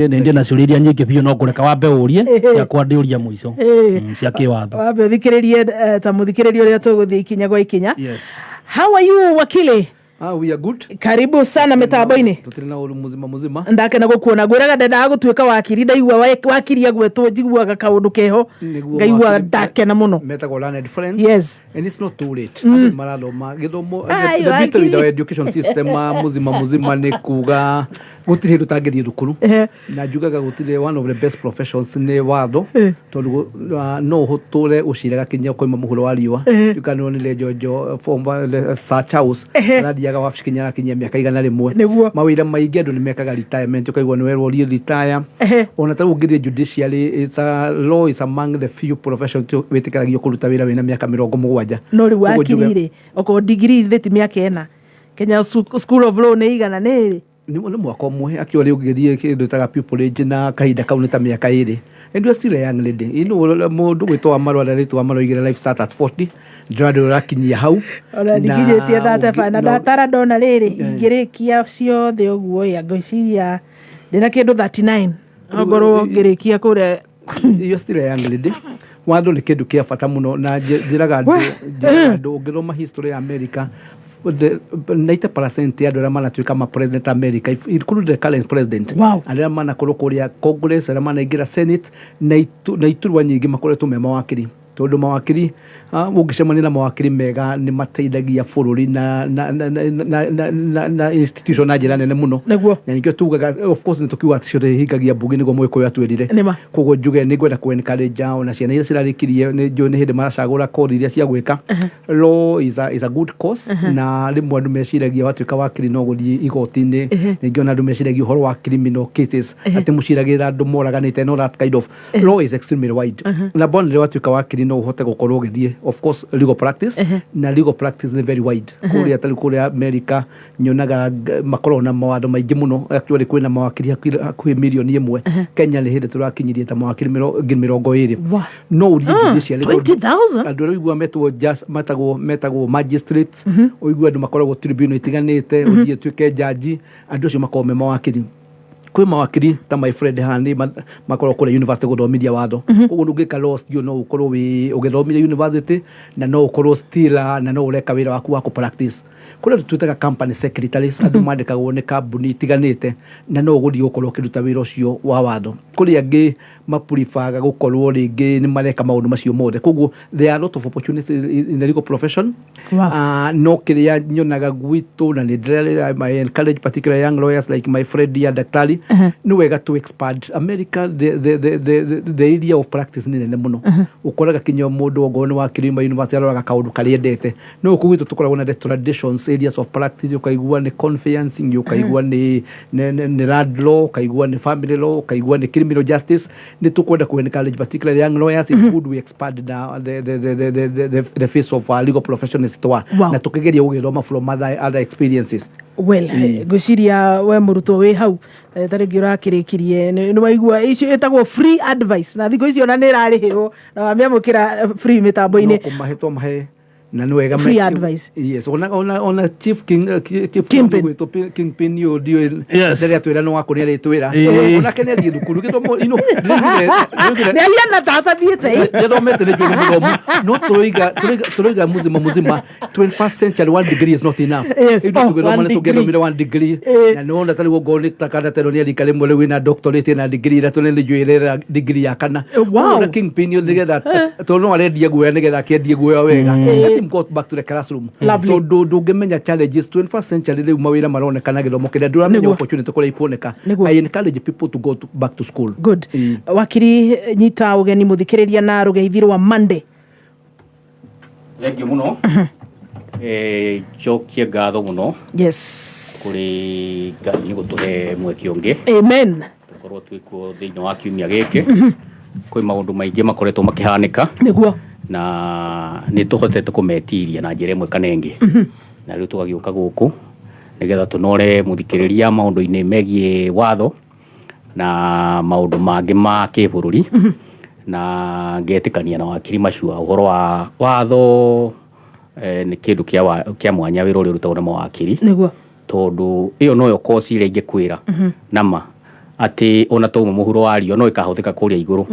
Nĩ ndĩ na ciũria iria nyingĩ biũ, no ngũreka wambe ũrie ciakwa, ndĩũria mũico. Cia kĩwatho. Wambe ũthikĩrĩrie ta mũthikĩrĩria ũrĩa tũgũthiĩ ikinya gwa ikinya. Yes. How are you, wakili? Ah, we are good. Karibu sana mĩtambo-inĩ. Tutiri na uru muzima muzima. Ndakena gũkuona. Ngwĩraga ndendaga gũtuĩka wakiri. Ndaigua wakiri agwetwo njiguaga kaũndũ keho. Nĩguo. Ngaigua wakiri ndakena mũno. Metagwo learned friends. And it's not too late. Andũ nĩ marathoma gĩthomo. Ai, The beauty with wakiri. our education system, muzima muzima, nĩ kuga gũtirĩ hĩndĩ ũtangĩthiĩ thukuru. Na njugaga gũtirĩ, one of the best professions nĩ watho, tondũ no ũtũre ũciraga kinya ũkoima mũhuro wa riũa. Ndikanonire Njonjo former Sir Charles arathiaga wabici kinya arakinyia mĩaka 100. Mawĩra maingĩ andũ nĩ mekaga retirement, ũkaigua nĩ werwo ũthiĩ retire. Ona ta rĩu ũngĩthiĩ judiciary, it's a law is among the few professions wĩtĩkĩragio kũruta wĩra wĩna mĩaka 70. No rĩu Koguo wakiri rĩ, okorwo degree thĩ ti mĩaka 4, Kenya School of Law nĩ igana nĩ ĩrĩ? Nĩ mwaka ũmwe. Actually, ũngĩthiĩ kĩndũ ĩtaga pupillage na kahinda kau nĩ ta mĩaka 2, and you are still a young lady. Mũndũ gwĩtwo wa marũa rĩtwa wa marũa igĩrĩ, life start at 40. Ndĩrandĩ ũrakinyia hau. Ona Na ndikinyĩtie 35 na ndatara ndona rĩrĩ, ingĩrĩkia ciothe ũguo ĩ, ngwĩciria ndĩna kĩndũ 39 ongorwo ngĩrĩkia kũrĩa. You're still a young lady. Watho nĩ kĩndũ kĩa bata mũno, na njĩraga andũ ũngĩthoma history ya America, the 90% ya andũ arĩa manatuĩka ma president America, including the current president, arĩa manakorwo kũrĩa Congress, arĩa manaingĩra Senate na iturwa nyingĩ, makoretwo me mawakiri, tondũ mawakiri, ũngĩcemania na mawakiri mega, nĩ mateithagia bũrũri na institution na njĩra nene mũno. Na nĩkĩo tugaga, of course, nĩ tũkiuga atĩ ciothe ihingagia mbugi, nĩguo Mũgĩkũyũ atwĩrire. Koguo njuge nĩ ngwenda kũ encourage ona ciana iria cirarĩkirie, nĩ njũĩ nĩ hĩndĩ maracagũra kothi iria cia gwĩka. Law is a good course, na rĩmwe andũ meciragia watuĩka wakiri no gũthiĩ igoti-inĩ. Rĩngĩ ona andũ meciragia ũhoro wa criminal cases, atĩ mũciragĩra andũ moraganĩte. No that kind of law is extremely wide, na bona rĩrĩa watuĩka wakiri no ũhote gũkorwo ũgĩthiĩ, of course, legal practice, na legal practice nĩ very wide. Kũrĩa tarĩu kũrĩa America nyonaga makoragwo na mawatho maingĩ mũno. Actually, kwĩna mawakiri hakuhĩ 1 mirioni. Kenya nĩ hĩndĩ tũrakinyirie ta mawakiri 20,000. No ũthiĩ judiciary tondũ 20,000? Andũ arĩa ũiguaga metwo metagwo magistrates, ũigue andũ makoragwo tribunal itiganĩte, ũthiĩ ũtuĩke jaji, andũ acio makoragwo me mawakiri. Kwĩ mawakiri ta my friend haha nĩ makoragwo kũrĩa university gũthomithia watho. Koguo ndũngĩka law still, no ũkorwo wĩ ũgĩthomithia university na no ũkorwo still na no ũreka wĩra waku wa kũ practice. Kũrĩ andũ twĩtaga company secretaries, andũ mandĩkagwo nĩ kambuni itiganĩte, na no ũgũthiĩ gũkorwo ũkĩruta wĩra ũcio wa watho. Kũrĩ angĩ mapuribaga gũkorwo rĩngĩ nĩ mareka maũndũ macio mothe. Koguo there are a lot of opportunities in the legal profession. No kĩrĩa nyonaga gwitũ, na nĩ ndĩrerĩra, I encourage particular young lawyers like my friend ya daktari, nĩ wega to expand. America, the area of practice nĩ nene mũno. Ũkoraga kinya mũndũ ongorwo nĩ wakiri uma university aroraga kaũndũ karĩa endete. No gũkũ gwitũ tũkoragwo na the traditions, areas of practice. Ũkaigua nĩ conveyancing, ũkaigua nĩ land law, ũkaigua nĩ family law, ũkaigua nĩ criminal justice. Nĩ tũkwenda ku encourage particularly young lawyers, it's good we expand the face of our legal profession as it were, na tũkĩgeria gũgĩthoma from other experiences. Well, ngwĩciria we mũrutwo wĩ hau, ta rĩngĩ ũrakĩrĩkirie, nĩ waigua icio ĩtagwo free advice, na thikũ icio ona nĩ ĩrarĩhĩrwo na wamĩamũkĩra free mĩtambo-inĩ. No kũmahe tũmahe na nĩ wega. Free advice. Yes, ona Chief King, Chief Kingpin. Gwĩtwo Kingpin ũyũ ndiũĩ. Rĩrĩa twĩra nĩ wakũrĩa rĩtwĩra onake nĩ athiĩ thukuru gĩthomo ndĩroigire Nĩ ahiana ta atathiĩte. Ndĩthomete, nĩ njũĩ nĩ mũthomu, no tũroiga muzima muzima, 21st century, one degree is not enough. Ithuĩ tũgĩthoma One nĩ tũngĩathomire one degree. Na nĩ wona tarĩu ongorwo nĩ ta kana teno nĩ arika rĩmwe rĩu wĩna doctorate na degree ithatũ, nĩ njũĩ rĩra degree ya kana. Koguo na Kingpin ũyũ nĩgetha, tondũ no arendia guoya, nĩgetha akĩendie guoya wega, let him go back to the classroom. Tondũ ndũngĩmenya challenges 21st century rĩu, mawĩra maroneka na gĩthomo kĩrĩa ndũramenya, opportunity kũrĩa ikuoneka. I encourage people to go back to school. Good. Wakiri, nyita ũgeni mũthikĩrĩria na rũgeithi rwa Monday. Thengiũ mũno. Njokie ngatho mũno kũrĩ Ngai nĩ gũtũhe mweke ũngĩ Amen. tũkorwo twĩkuo thĩinĩ wa kiumia gĩkĩ. Kwĩ maũndũ maingĩ makoretwo makĩhanĩka na nĩ tũhotete kũmetiria na njĩra ĩmwe kana ĩngĩ, na rĩu tũgagĩũka gũkũ nĩgetha tũnore mũthikĩrĩria maũndũ-inĩ megiĩ watho na maũndũ mangĩ ma kĩbũrũri. Na ngetĩkania na wakiri Macua ũhoro wa watho, nĩ kĩndũ kĩa mwanya, wĩra ũrĩa ũrutagwo nĩ mawakiri, tondũ ĩyo noyo koci ĩrĩa ingĩkwĩra nama Atĩ ona twauma mũhuro wa riũa no ĩkahũthĩka kũrĩa igũrũ,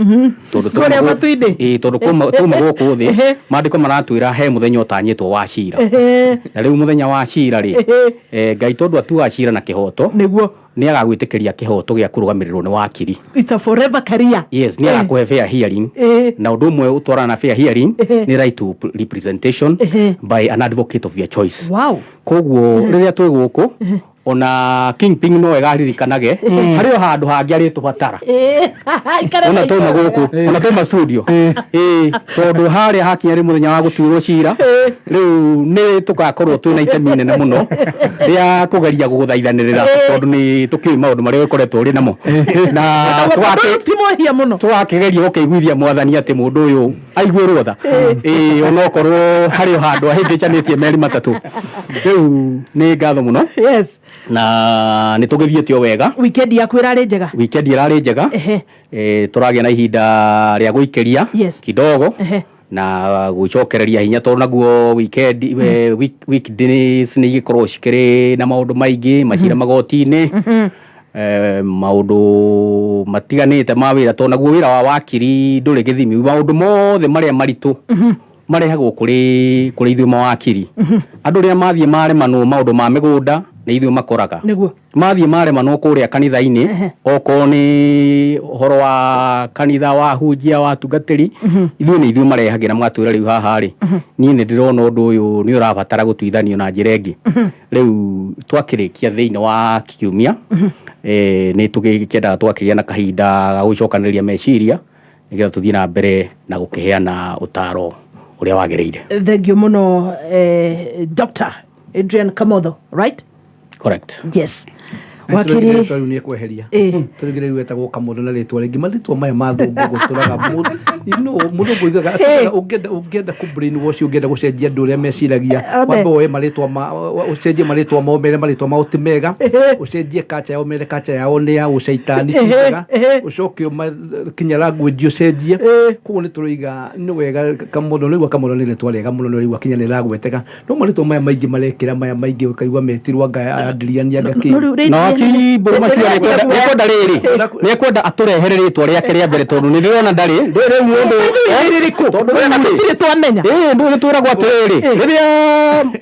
tondũ twauma Kũrĩa matu-inĩ. Ĩĩ, tondũ twauma gũkũ thĩ, maandĩko maratwĩra he mũthenya ũtanyĩtwo wa cira. Na rĩu mũthenya wa cira rĩ, Ngai tondũ atuaga cira na kĩhoto, nĩ agagwĩtĩkĩria kĩhoto gĩa kũrũgamĩrĩrwo nĩ wakiri. It's a forever career. Yes, nĩ agakũhe fair hearing. Na ũndũ ũmwe ũtwarana na fair hearing nĩ right to representation by an advocate of your choice. Koguo rĩrĩa twĩ gũkũ, ona Kingpin no ĩgaririkanage harĩ o handũ hangĩ arĩtũbatara. Ikare ona na twauma icio. Gũkũ, ona twauma studio, ĩĩ, tondũ harĩa hakinya rĩ mũthenya wa gũtuĩrwo cira, rĩu nĩ tũgakorwo twĩna itemi inene mũno rĩa kũgeria gũgũthaithanĩrĩra, tondũ nĩ tũkĩũĩ maũndũ marĩa ũkoretwo ũrĩ namo na Ti mwĩhia mũno. Tũgakĩgeria gũkĩiguithia mwathani atĩ mũndũ ũyũ aiguĩrwo tha, ĩĩ, onokorwo harĩ o handũ ahĩngĩcanĩtie meri matatũ. Rĩu nĩ ngatho mũno na nĩ tũgĩthiĩte o wega. Weekend yaku ĩrarĩ njega? Weekend ĩrarĩ njega. Tũragĩa na ihinda rĩa gũikĩria kidogo na gwĩcokereria hinya, tondũ naguo weekend, weekdays nĩ igĩkoragwo cikĩrĩ na maũndũ maingĩ, macira magoti-inĩ, maũndũ matiganĩte ma wĩra, tondũ naguo wĩra wa wakiri ndũrĩ gĩthimi. Maũndũ mothe marĩa maritũ marehagwo kũrĩ ithuĩ mawakiri. Andũ rĩrĩa mathiĩ maremanwo maũndũ ma mĩgũnda, nĩ ithuĩ makoraga. Mathiĩ maremanwo kũrĩa kanitha-inĩ, okorwo nĩ ũhoro wa kanitha, wa hunjia, wa atungatĩri, ithuĩ nĩ ithuĩ marehagĩra, magatwĩra, "Rĩu haha rĩ, niĩ nĩ ndĩrona ũndũ ũyũ nĩ ũrabatara gũtuithanio na njĩra ĩngĩ." Rĩu twakĩrĩkia thĩinĩ wa kiumia, nĩ tũgĩkĩendaga tũgakĩgĩa na kahinda ga gũcokanĩrĩria meciria, nĩgetha tũthiĩ na mbere na gũkĩheana ũtaro ũrĩa wagĩrĩire. Thank you mũno, Dr. Adrian Kamotho, right? Correct. Yes, wakiri. Rĩu nĩ ekweheria. Tũrĩngĩ rĩu etagwo Kamũndũ na rĩtwa rĩngĩ. Marĩtwa maya ma thũngũ gũtũraga mũthũngũ oigaga atũraga, ũngĩenda kũ brainwash, ũngĩenda gũcenjia andũ ũrĩa meciragia, wambe woe marĩtwa ma ũcenjie marĩtwa mao, mere marĩtwa mao ti mega, ũcenjie culture yao, mere culture yao nĩ ya ũcaitani, ti njega, ũcoke kinya language ũcenjie. Koguo nĩ tũroiga nĩ wega Kamũndũ. Nĩ Kamũndũ nĩ rĩtwa rĩega mũno, nĩ ũraigua kinya nĩ rĩragweteka, no marĩtwa maya maingĩ marekĩra maya maingĩ, ũkaigua metirwo anga Adrian, anga kĩ. No rĩu Na wakiri Mbũrũ macio nĩekwenda rĩrĩ, nĩekwenda atũrehere rĩtwa rĩake rĩa mbere, tondũ nĩ ndĩrona ndarĩ rĩu mũndũ rĩrĩkũ? Tondũ rĩu atĩ- Tũtirĩ twamenya. Ĩĩ, ndũ nĩ twĩragwo atĩrĩrĩ, rĩrĩa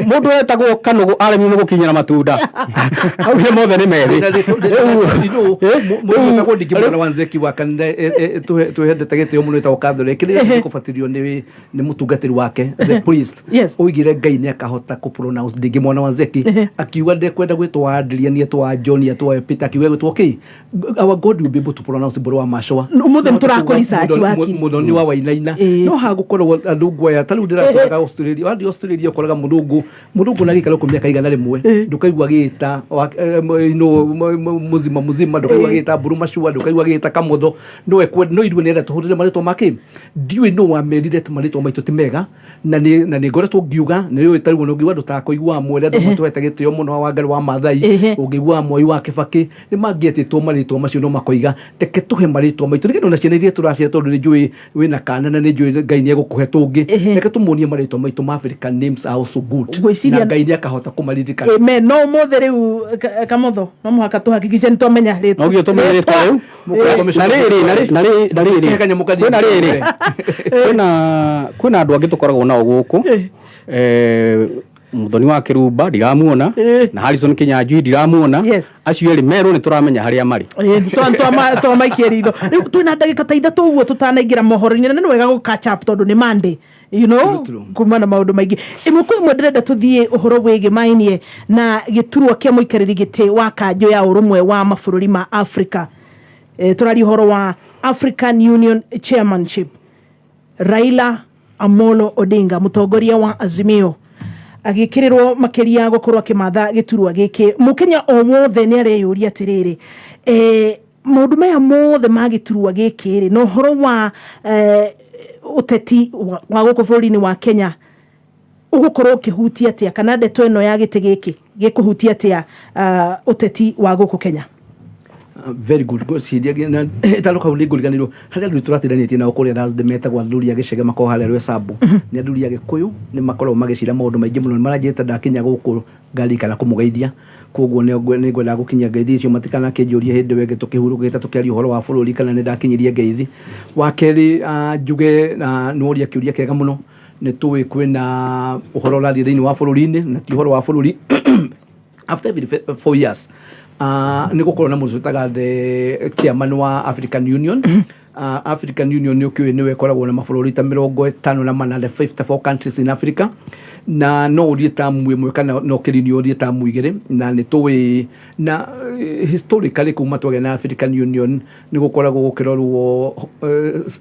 mũndũ etagwo Kanũgũ aremirwo nĩ gũkinyĩra matunda, augire mothe nĩ methĩ. Mũndũ ndingĩ mwana wa Nzeki wa kanitha twĩhendete gĩtĩo mũno, ĩtagwo Catholic, rĩrĩa kũbatithio nĩ mũtungatĩri wake, the priest, oigire Ngai nĩ akahota kũ pronounce ndingĩ mwana wa Nzeki. Akiuga ndekwenda gwĩtwo Adrian, etwo wa John, etwo wa Peter, akiuga gwĩtwo kĩ, our God will be able to pronounce Mbũrũ wa Macũa. Ũmũthĩ nĩ tũrakũ research, wakiri. Mũthoni wa Wainaina. No hagũkorwo andũ ngwaya ta rĩu ndĩratwaraga Australia, wathiĩ Australia ũkoraga mũthũngũ na gĩikara kũ mĩaka 100, ndũkaigua gĩta muzima muzima, ndũkaigua gĩta Mbũrũ Macua, ndũkaigua gĩta Kamotho. No no ithuĩ nĩenda tũhũthĩre marĩtwa makĩ, ndiũĩ no wamerire atĩ marĩtwa maitũ ti mega. Na nĩ ngoretwo ngiuga nĩ rĩu tarĩu ũngĩigua andũ ta kũigua mwere, andũ matũhete gĩtĩo mũno, wa Ngarĩ wa Maathai, ũngĩigua Mwai wa Kĩbakĩ, nĩ mangĩetĩtwo marĩtwa macio, no makoiga reke tũhe marĩtwa maitũ nĩgetha ona ciana iria tũraciara, tondũ nĩ njũĩ wĩna kana na nĩ njũĩ Ngai nĩ egũkũhe tũngĩ, reke tũmuonie marĩtwa maitũ ma African names are also good. Ngwĩciria- Na Ngai nĩ akahota kũmaririkana. Amen. No ũmũthĩ rĩu Kamotho, no mũhaka tũhakikice nĩ twamenya rĩtwa. No nginya tũmenye rĩtwa rĩu. Na rĩrĩ, na rĩ- na rĩ- na rĩrĩ, Kanyamũ kanini. kwĩna rĩrĩ, kwĩna andũ angĩ tũkoragwo nao gũkũ, Muthoni wa Kĩrumba ndiramuona na Harrison Kinyanjui ndiramuona. Acio erĩ merwo nĩ tũramenya harĩa marĩ. Twamaikie ritho. Rĩu twĩna ndagĩka ta 3 ũguo tũtanaingĩra mohoro-inĩ, na nĩ wega gũ catch up tondũ nĩ Monday True, true. kuma na maũndũ maingĩ. Ĩmwe kwa ĩmwe ndĩrenda tũthiĩ ũhoro wĩgĩmainie na gĩturwa kĩa mũikarĩri gĩtĩ wa kanjũ ya ũrũmwe wa mabũrũri ma Africa. Tũraria ũhoro wa African Union chairmanship. Raila Amolo Odinga, mũtongoria wa Azimio, agĩkĩrĩrwo makĩria gũkorwo akĩmatha gĩturwa gĩkĩ. Mũkenya o wothe nĩ areyũria atĩrĩrĩ, maũndũ maya mothe ma gĩturwa gĩkĩ rĩ, na ũhoro wa ũteti wa gũkũ bũrũri-inĩ wa Kenya ũgũkorwo ũkĩhutia atĩa, kana ndeto ĩno ya gĩtĩ gĩkĩ gĩkũhutia atĩa ũteti wa gũkũ Kenya? Very good. Ngwĩciria na ĩtano kau nĩ ngũriganĩrwo harĩ athuri tũratindanĩtie nao kũrĩa Thursday, metagwo athuri a gĩcege, makoragwo harĩa Rwesambu. Nĩ athuri a Gĩkũyũ, nĩ makoragwo magĩcira maũndũ maingĩ mũno. Nĩ maranjĩrĩte ndakinya gũkũ ngarikana kũmũgeithia, koguo nĩ ngwendaga gũkinyia ngeithi icio, matikanakĩnjũrie hĩndĩ ĩyo ĩngĩ tũkĩhurũkĩte tũkĩaria ũhoro wa bũrũri kana nĩ ndakinyirie ngeithi. Wa kerĩ, njuge nĩ woria kĩũria kĩega mũno. Nĩ tũĩ kwĩna ũhoro ũrathiĩ thĩinĩ wa bũrũri-inĩ, na ti ũhoro wa bũrũri. After every 4 years nĩ gũkorwo na mũndũ twĩtaga the chairman wa African Union. African Union nĩ ũkĩũĩ nĩwe ĩkoragwo na mabũrũri ta 54, the 54 countries in Africa, na no ũthiĩ tamu ĩmwe kana no kĩrini ũthiĩ tamu igĩrĩ. Na nĩ tũĩ na historically kuma twagĩa na African Union nĩ gũkoragwo gũkĩrorwo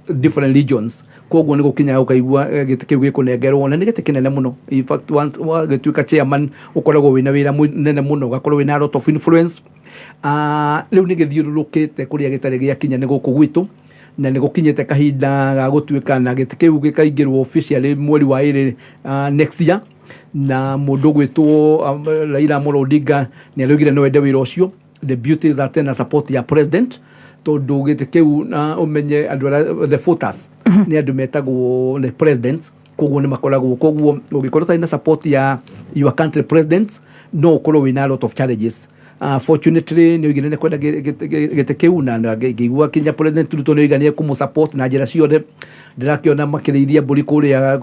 different regions. Koguo nĩ gũkinyaga ũkaigua gĩtĩ kĩu gĩkũnengerwo, na nĩ gĩtĩ kĩnene mũno. In fact, wagĩtuĩka chairman ũkoragwo wĩna wĩra mũnene mũno, ũgakorwo wĩna a lot of influence. Rĩu nĩ gĩthiũrũrũkĩte kũrĩa gĩtarĩ gĩakinya nĩ gũkũ gwitũ, na nĩ gũkinyĩte kahinda ga gũtuĩka na gĩtĩ kĩu gĩkaingĩrwo officially mweri wa ĩrĩ next year. Na mũndũ ũgwĩtwo Raila Amolo Odinga nĩ araugire no ende wĩra ũcio. The beauty is that ena support ya president, tondũ gĩtĩ kĩu na ũmenye andũ arĩa the voters nĩ andũ metagwo the presidents, koguo nĩ makoragwo, koguo ũngĩkorwo ũtarĩ na support ya your country president no ũkorwo wĩna a lot of challenges. Fortunately nĩ oigire nĩ kwenda gĩtĩ kĩu, na ngĩigua kinya President Ruto nĩ oiga nĩ ekũmũ-support na njĩra ciothe. Ndĩrakĩona makĩrĩithia mbũri kũrĩa,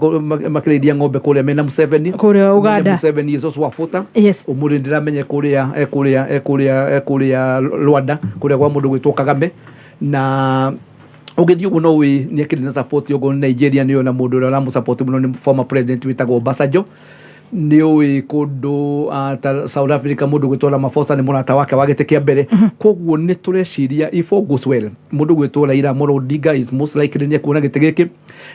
makĩrĩithia ng'ombe kũrĩa mena Museveni. Kũrĩa Uganda. Mena Museveni is also Wafuta. Ũmũthĩ ndĩramenya kũrĩa e kũrĩa Rwanda, kũrĩa kwa mũndũ gwĩtwo Kagame. Na ũgĩthiĩ ũguo no wĩ nĩ akĩrĩ na support ũguo. Nigeria nĩyo na mũndũ ũrĩa ũramũ-support mũno nĩ former president wĩtagwo Obasanjo. Nĩ ũĩ kũndũ ta South Africa mũndũ gwĩtwo Ramaphosa nĩ mũrata wake wa gĩtĩ kĩa mbere. Koguo nĩ tũreciria, if all goes well, mũndũ gwĩtwo Raila Amolo Odinga is most likely nĩ ekuona gĩtĩ gĩkĩ.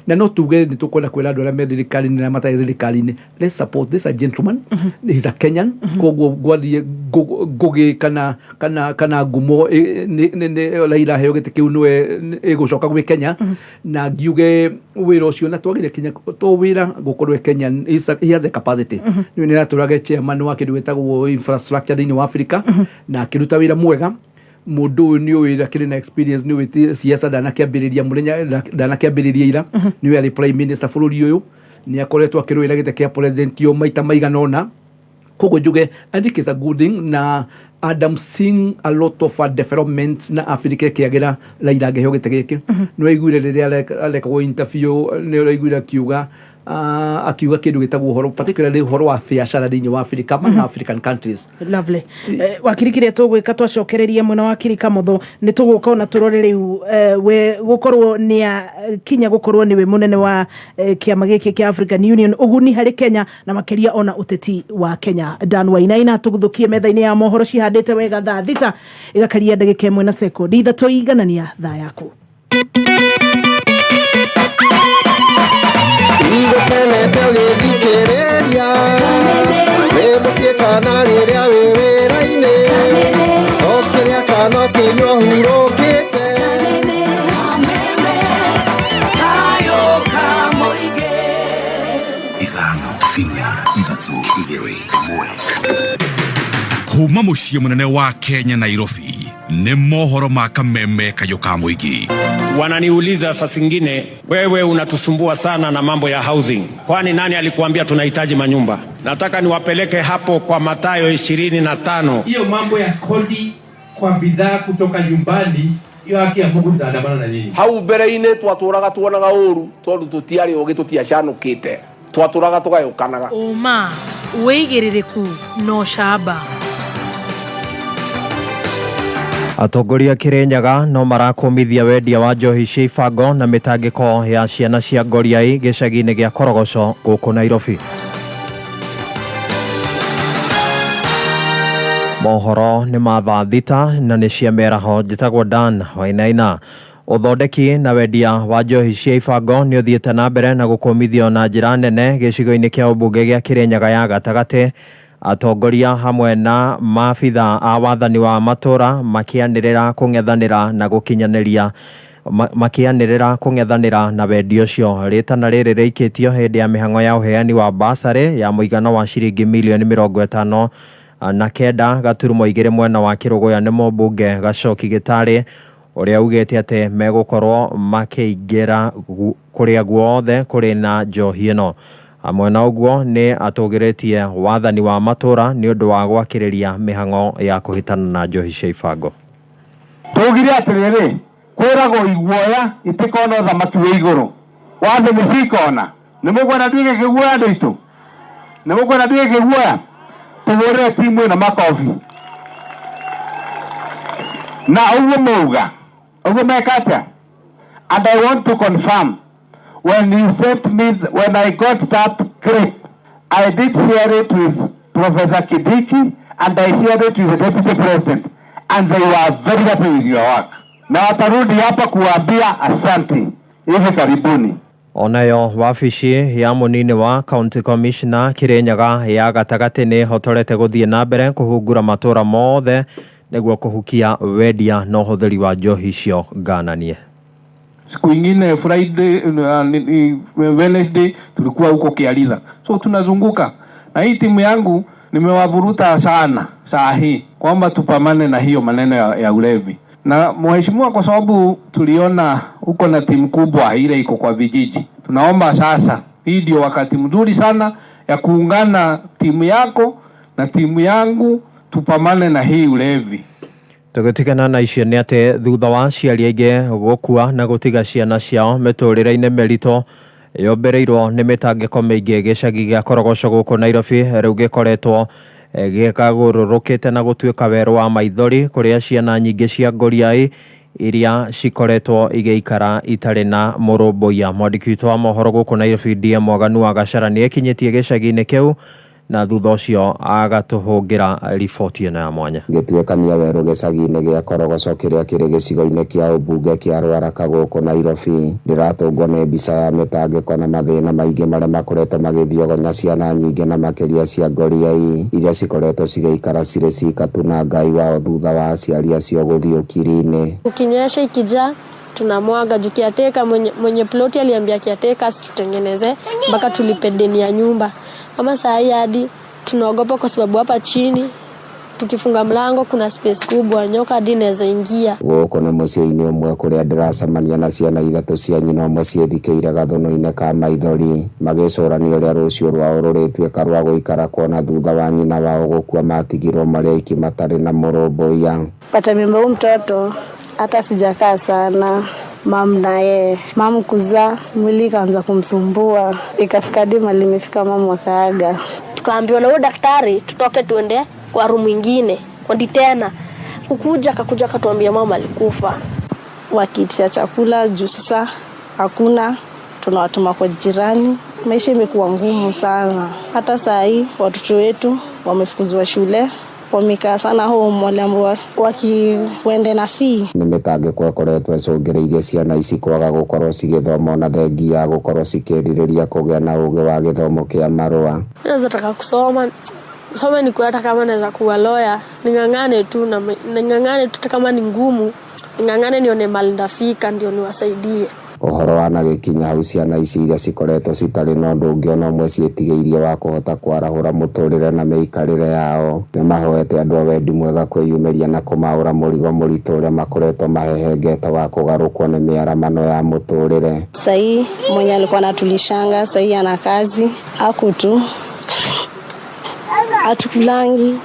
Na no tuge nĩ tũkwenda kwĩra andũ arĩa me thirikari-inĩ na arĩa matarĩ thirikari-inĩ, let's support this a gentleman. He's a Kenyan. Koguo gwathiĩ ngũgĩ kana ngumo nĩ Raila aheo gĩtĩ kĩu nĩwe ĩgũcoka gwĩ Kenya. Na ngiuge wĩra ũcio na twagire kinya to wĩra gũkorwo e Kenyan, he has the capacity. Nĩ nĩ aratũrage chairman wa kĩndũ gĩtagwo infrastructure thĩinĩ wa Africa na akĩruta wĩra mwega. Mũndũ ũyũ nĩ ũĩ akĩrĩ na experience, nĩ ũĩ siasa ndanakĩambĩrĩria mũthenya, ndanakĩambĩrĩria ira. Nĩ ũĩ arĩ prime minister bũrũri ũyũ, nĩ akoretwo akĩrũĩra gĩtĩ kĩa president o maita maigana ũna. Koguo njuge I think it's a good thing, na and I'm seeing a lot of development na Africa ĩkĩagĩra Raila angĩheo gĩtĩ gĩkĩ. Nĩ waiguire rĩrĩa arekagwo interview, nĩ ũraiguire akiuga kĩndũ gĩtagwo ũhoro, particularly ũhoro wa biacara thĩinĩ wa Africa na African countries. Lovely. Wakiri, kĩrĩa tũgwĩka twacokereria mwena wa kiri Kamotho nĩ tũgũka ona tũrore rĩu we gũkorwo nĩ kinya gũkorwo nĩwe mũnene wa kĩama gĩkĩ kĩa African Union, ũguni harĩ Kenya na makĩria ona ũteti wa Kenya. Dan Wainaina, tũgũthũkie metha-inĩ ya mohoro cihandĩte wega thaa 6 ĩgakaria ndagĩka 1 na sekondi 3 iganania thaa yaku. Igũkenete ũgĩthikĩrĩria wĩ mũciĩ kana rĩrĩa wĩ wĩra-inĩ, ũkĩrĩa kana ũkĩnyua hurũkĩte. Kayo kamoige. 5 4 3 2 1. Kuma mũciĩ mũnene wa Kenya, Nairobi, nĩ mohoro ma kameme kayũ ka mũingĩ. Wananiuliza saa zingine, wewe unatusumbua sana na mambo ya housing, kwani nani alikuambia tunahitaji manyumba? Nataka niwapeleke hapo kwa Mathayo 25. Hiyo mambo ya kodi kwa bidhaa kutoka nyumbani, hiyo haki ya Mungu tutaandamana na nyinyi. Hau mbere-inĩ twatũraga tuonaga ũru tondũ tũtiarĩ ũgĩ, tũtiacanũkĩte, twatũraga tũgayũkanaga. Ũma, wĩigĩrĩrĩku na ũcamba. Atongoria Kirinyaga no marakũmithia wendia wa njohi cia ibango na mĩtangĩko ya ciana cia ngoriai gĩcagi-inĩ gĩa Korogoco gũkũ Nairobi. Mohoro nĩ ma thaa 6 na nĩ cia mĩaraho. Njĩtagwo Dan Wainaina. Ũthondeki na wendia wa njohi cia ibango nĩ ũthiĩte na mbere na gũkũmithio na njĩra nene gĩcigo-inĩ kĩa ũmbunge gĩa Kirinyaga ya gatagatĩ, atongoria hamwe na maabitha a wathani wa matũra makĩanĩrĩra kũng'ethanĩra na gũkinyanĩria makĩanĩrĩra kũng'ethanĩra na wendia ũcio. Rĩtana rĩrĩ rĩikĩtio hĩndĩ ya mĩhang'o ya ũheani wa basarĩ ya mũigana wa ciringi mirioni 50. na 9.2 mwena wa Kĩrũgũya nĩ mũmbunge Gacoki Gĩtarĩ ũrĩa augĩte atĩ megũkorwo makĩingĩra kũrĩa guothe kũrĩ na njohi ĩno. Hamwe na ũguo nĩ atũgĩrĩtie wathani wa matũra nĩ ũndũ wa gwakĩrĩria mĩhang'o ya kũhĩtana na njohi cia ibango. Tugire atĩrĩrĩ, kwĩragwo iguoya itikona ũthamaki wĩ igũrũ, wathe nĩ cikona. Nĩ mũkwenda nduĩke kĩguoya andũ aitũ? Nĩ mũkwenda nduĩke kĩguoya? Tũhũrĩre timu ĩno makobi. Na ũguo mauga, ũguo meka atĩa? And I want to confirm, when you sent me, when I got that clip, I did share it with Professor Kindiki and I shared it with the Deputy President, and they were very happy with your work. Na watarudi hapa kuambia asante hivi karibuni. Onayo wabici ya mũnini wa County Commissioner Kirinyaga ya gatagatĩ nĩ ĩhotorete gũthiĩ na mbere kũhungura matũra mothe nĩguo kũhukia wendia na ũhũthĩri wa njohi icio ngananie. Siku ingine Friday, Wednesday tulikuwa huko Kiaritha. So tunazunguka. Na hii timu yangu nimewavuruta sana saa hii kwamba tupambane na hiyo maneno ya ulevi. Na mheshimiwa, kwa sababu tuliona uko na timu kubwa ile iko kwa vijiji, tunaomba sasa hii ndio wakati mzuri sana ya kuungana timu yako na timu yangu tupambane na hii ulevi. Tũgĩtigana na icio nĩ atĩ thutha wa aciari aingĩ gũkua na gũtiga ciana ciao mĩtũrĩre-inĩ mĩritũ yũmbĩrĩirwo nĩ mĩtangĩko mĩingĩ gĩcagi gĩa Korogoco gũkũ Nairobi rĩu gĩkoretwo gĩkagũrũrũkĩte na gũtuĩka werũ wa maithori kũrĩa ciana nyingĩ cia ngũriai iria cikoretwo igĩikara itarĩ na mũrũmbũiya. Mwandĩki witũ wa mohoro gũkũ Nairobi DM Mwaganu wa Gacara nĩ ekinyĩtie gĩcagi-inĩ kĩu na thutha ũcio agatũhũngĩra riboti ĩno ya mwanya. Gĩtuĩkania werũ gĩcagi-inĩ gĩa Korogoco kĩrĩa kĩrĩ gĩcigo-inĩ kĩa ũmbunge kĩa Ruaraka gũkũ Nairobi ndĩratũngwo nĩ mbica ya mĩtangĩko na mathĩna maingĩ marĩa makoretwo magĩthiogonya ciana nyingĩ na makĩria cia ngoriai iria cikoretwo cigĩikara cirĩ cika tu na Ngai wao thutha wa aciari acio gũthiĩ ũkiri-inĩ. Ukinyesha ikijaa tunamwaga juu kiateka mwenye ploti aliambia kiateka asitutengeneze mpaka tulipe deni ya nyumba. Kama saa hii hadi tunaogopa kwa sababu hapa chini tukifunga mlango kuna space kubwa, nyoka hadi inaweza ingia. Gũkũ nĩ mũciĩ-inĩ ũmwe kũrĩa ndĩracemania na ciana ithatũ cia nyina ũmwe ciĩthikĩire gathũnũ-inĩ ka maithori magĩcũrania ũrĩa rũciũ rwao rũrĩtuĩka rwa gũikara kuona thutha wa nyina wao gũkua matigirwo marĩ aiki matarĩ na mũrũmbũiya. Pata mimba huyu mtoto hata sijakaa sana. Mam naye, mam kuzaa mwili ikaanza kumsumbua, ikafika hadi mahali imefika mam akaaga. Tukaambiwa na huyo daktari tutoke tuende kwa room nyingine. Kwani tena kukuja akakuja akatuambia mama alikufa. Wakiitisha chakula juu sasa hakuna, tunawatuma kwa jirani. Maisha imekuwa ngumu sana. Hata saa hii watoto wetu wamefukuzwa shule, wamekaa sana home, wale ambao wakiwende na fee. Nĩ mĩtangĩko ĩkoretwo ĩcũngĩrĩirie ciana ici kwaga gũkorwo cigĩthoma ona thengia ya gũkorwo cikĩrirĩria kũgĩa na ũgĩ wa gĩthomo kĩa marũa. Naweza taka kusoma, soma ni hata kama naweza kuwa lawyer, ning'ang'ane tu na ning'ang'ane tu kama ni ngumu, ning'ang'ane nione mahali ndafika ndio niwasaidie. Ũhoro wanagĩkinya hau ciana ici iria cikoretwo citarĩ na ũndũ ũngĩ ona ũmwe ciĩtigĩirie wa kũhota kwarahũra mũtũrĩre na mĩikarĩre yao nĩ mahoete andũ a wendi mwega kwĩyumĩria na kũmaũra mũrigo mũritũ ũrĩa makoretwo mahehengetwo wa kũgarũkwo nĩ mĩaramano ya mũtũrĩre. Sahii mwenye alikuwa anatulishanga sahii ana kazi ako tu atukulangi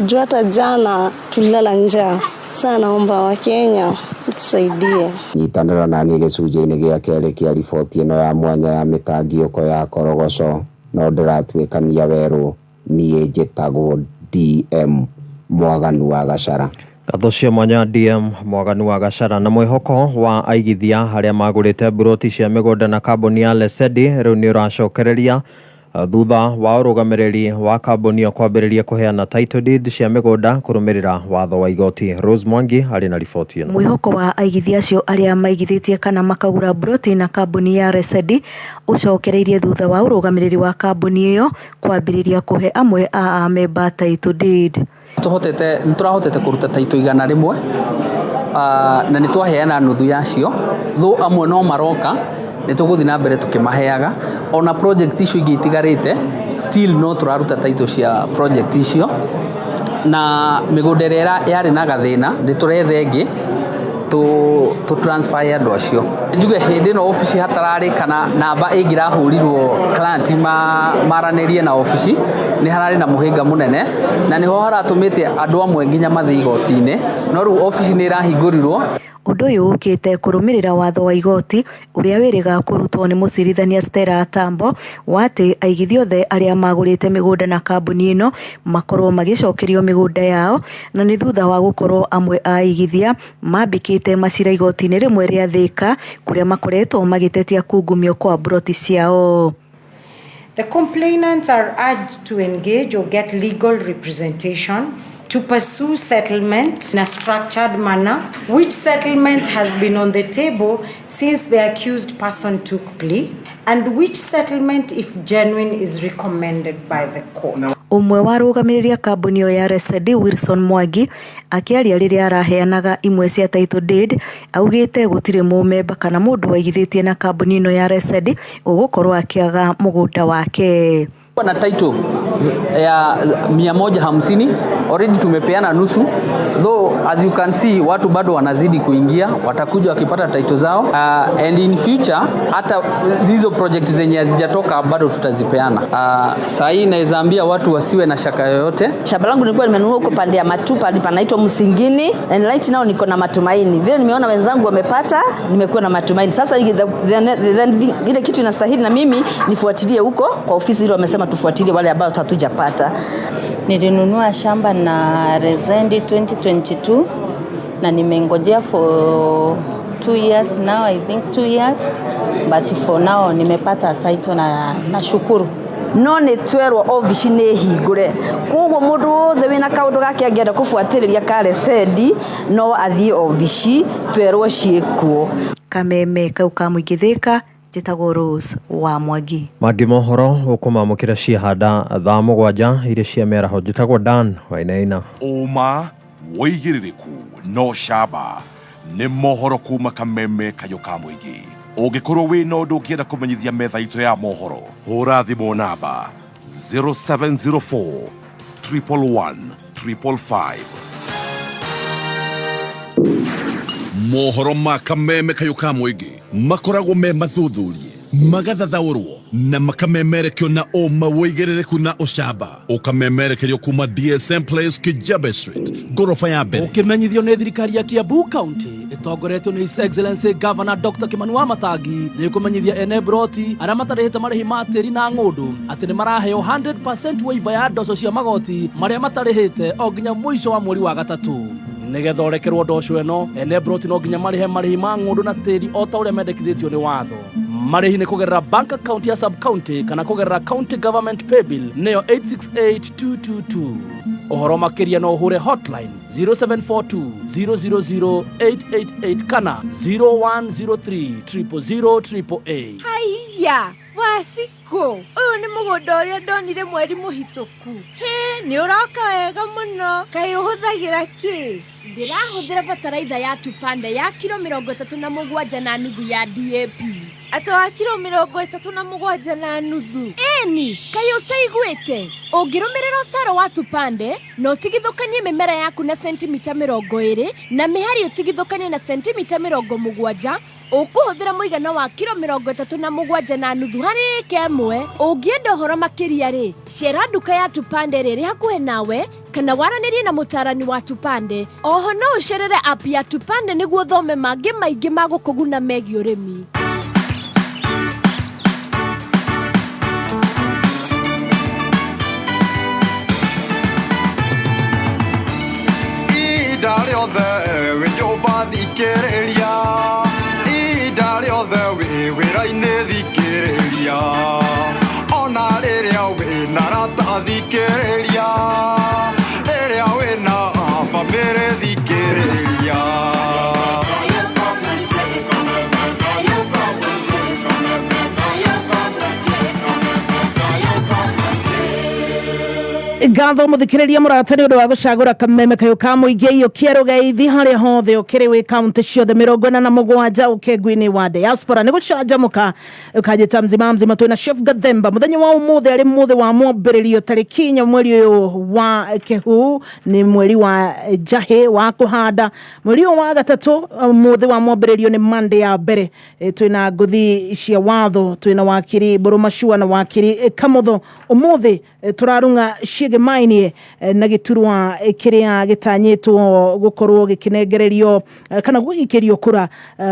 juu hata jana tulilala njaa. Sasa naomba wa Kenya tusaidie. Nyitanĩra naniĩ gĩcunjĩ-inĩ gĩa kerĩ kĩa riboti ĩno ya mwanya ya mĩtangiũko ya Korogoco no ndĩratuĩkania werũ. Niĩ njĩtagwo DM Mwaganu wa Gacara. Ngatho cia mwanya DM Mwaganu wa Gacara. Na mwĩhoko wa aigithia arĩa magũrĩte mburoti cia mĩgũnda na kambuni ya Lesedi rĩu nĩ ũracokereria thutha wa ũrũgamĩrĩri wa kambuni ĩyo kwambĩrĩria kũheana title deed cia mĩgũnda kũrũmĩrĩra watho wa igoti. Rose Mwangi arĩ na riboti ĩno. Mwĩhoko wa aigithia acio arĩa maigithĩtie kana makagũra mburoti na kambuni ya Lesedi ũcokereirie thutha wa ũrũgamĩrĩri wa kambuni ĩyo kwambĩrĩria kũhe amwe a amemba title deed. Nĩtũrahotete kũruta title 100 na nĩtwaheana nuthu yacio, thũ amwe no maroka nĩtũgũthiĩ na mbere tũkĩmaheaga. Ona project icio ingĩ itigarĩte still no tũraruta title cia project icio. Na mĩgũnda ĩrĩa yarĩ na gathĩna nĩ tũretha ĩngĩ tũ transfer andũ acio. Njuge hĩndĩ ĩno obici hatararĩ kana namba ĩngĩrahũrirwo client maranĩrie na obici, nĩ hararĩ na mũhĩnga mũnene, na nĩho haratũmĩte andũ amwe nginya mathiĩ igoti-inĩ, no rĩu obici nĩ ĩrahingũrirwo. Ũndũ ũyũ ũkĩte kũrũmĩrĩra watho wa igoti ũrĩa wĩrĩga kũrutwo nĩ mũcirithania Stella Atambo wa atĩ aigithia othe arĩa magũrĩte mĩgũnda na kambuni ĩno makorwo magĩcokerio mĩgũnda yao, na nĩ thutha wa gũkorwo amwe a aigithia mambĩkĩte macira igoti-inĩ rĩmwe rĩa Thika kũrĩa makoretwo magĩtetia kungumio kwa mburoti ciao. The complainants are urged to engage or get legal representation to pursue settlement in a structured manner, which settlement has been on the table since the accused person took plea, and which settlement, if genuine, is recommended by the court. Ũmwe wa arũgamĩrĩri a kambuni ĩyo ya Resedi Wilson Mwangi akĩaria rĩrĩa araheanaga imwe cia title deed augĩte gũtirĩ mũmemba kana mũndũ waigithĩtie na kambuni ĩno ya Resedi ũgũkorwo akĩaga mũgũnda wake. Na title ya 150 already tumepeana nusu, though as you can see watu bado wanazidi kuingia, watakuja wakipata title zao, and in future hata hizo project zenye hazijatoka bado tutazipeana. Saa hii naweza ambia watu wasiwe na shaka yoyote. Shamba langu nilikuwa nimenunua huko pande ya Matupa panaitwa Msingini, and right now niko na matumaini. Vile nimeona wenzangu wamepata, nimekuwa na matumaini. Sasa ile kitu inastahili na mimi nifuatilie huko kwa ofisi ile wamesema tufuatilie wale ambao hatujapata. Nilinunua shamba na Resendi 2022 na nimengojea for 2 years now, I think 2 years, but for now nimepata title na nashukuru. No nĩ twerwo obici nĩ hingũre, koguo mũndũ wothe wĩna kaũndũ gake angĩenda kũbuatĩrĩria ka Resendi no athiĩ obici twerwo ciĩkuo. Kameme kau ka mũingĩ Thika, njĩtagwo Rose wa Mwangi. Mangĩ mohoro ũkũmamũkĩra ciahanda thaa 7 iria cia mĩaraho. Njĩtagwo Dan Wainaina. Ũma wĩigĩrĩrĩku no camba nĩ mohoro kuma Kameme kayũ ka mũingĩ. Ũngĩkorwo wĩna ũndũ ũngĩenda kũmenyithia metha itũ ya mohoro, hũra thimũ namba 0704 111 555. Mohoro ma Kameme kayũ ka mũingĩ makoragwo me mathuthurie, magathathaũrwo na makamemerekio na ũma wĩigĩrĩrĩku na ũcamba. Ũkamemerekerio kuma DSM Place, Kijabe Street, ngoroba ya mbere. Ũkĩmenyithio nĩ thirikari ya Kiambu County ĩtongoretio nĩ His Excellency Governor Dr. Kimani Wamatangi nĩ kũmenyithia ene broti arĩa matarĩhĩte marĩhi ma tĩri na ng'ũndũ atĩ nĩ maraheo 100% waiver ya ndoco cia magoti marĩa matarĩhĩte o nginya mũico wa mweri wa gatatũ. Nĩgetha ũrekerwo ndoco ĩno, ene broti no nginya marĩhe marĩhi ma ng'ũndũ na tĩri o ta ũrĩa mendekithĩtio nĩ watho. Marĩhi nĩ kũgerera bank account ya sub county kana kũgerera county government paybill nĩyo 868222. Ũhoro makĩria no ũhũre hotline 0742 000 888 kana 0103 000 888. Haiya Wasiko, ũyũ nĩ mũgũnda ũrĩa ndonire mweri mũhĩtũku. Hĩ, nĩ ũroka wega mũno. Kaĩ ũhũthagĩra kĩ? Ndĩrahũthĩra bataraitha ya Tupande ya kiro 37.5 ya DAP. Atĩ wa kiro 37.5? Ĩni, kaĩ ũtaiguĩte? Ũngĩrũmĩrĩra ũtaro wa Tupande na ũtigithũkanie mĩmera yaku na sentimita 20 na mĩhari ũtigithũkanie na sentimita 70, ũkũhũthĩra mũigana wa kiro 37.5 harĩ ĩka ĩmwe. Ũngĩenda ũhoro makĩria rĩ, cera nduka ya Tupande rĩrĩ hakuhĩ nawe kana waranĩrie na mũtaarani wa Tupande. Oho no ũcerere app ya Tupande nĩguo ũthome mangĩ maingĩ ma gũkũguna megiĩ ũrĩmi. Ihinda rĩothe wĩ nyũmba thikĩrĩria, ihinda rĩothe wĩ wĩra-inĩ thikĩrĩria, ona rĩrĩa wĩna arata thikĩrĩria, rĩrĩa wĩna bamĩrĩ thikĩrĩria. Ngatho mũthikĩrĩria mũrata nĩ ũndũ wa gũcagũra kameme kayũ ka mũingĩ iyũkia rũgeithi harĩa hothe ũkĩrĩ wĩ kaunti ciothe 47 ũkengu-inĩ wa diaspora nĩ gũcanjamũka ũkanjĩta mzima mzima. Twĩna Chef Gathemba mũthenya wa ũmũthĩ, arĩ mũthĩ wa mwambĩrĩrio tarĩki 4 mweri ũyũ wa Kehu, nĩ mweri wa njahĩ wa kũhanda, mweri ũyũ wa gatatũ, mũthĩ wa mwambĩrĩrio nĩ Monday ya mbere. Twĩna ngũthi cia watho, twĩna wakiri Mbũrũ Macua na wakiri Kamotho. Ũmũthĩ tũrarung'a ciĩgĩmainie na gĩturwa kĩrĩa gĩtanyĩtwo gũkorwo gĩkĩnengererio kana gũgĩikĩrio kũra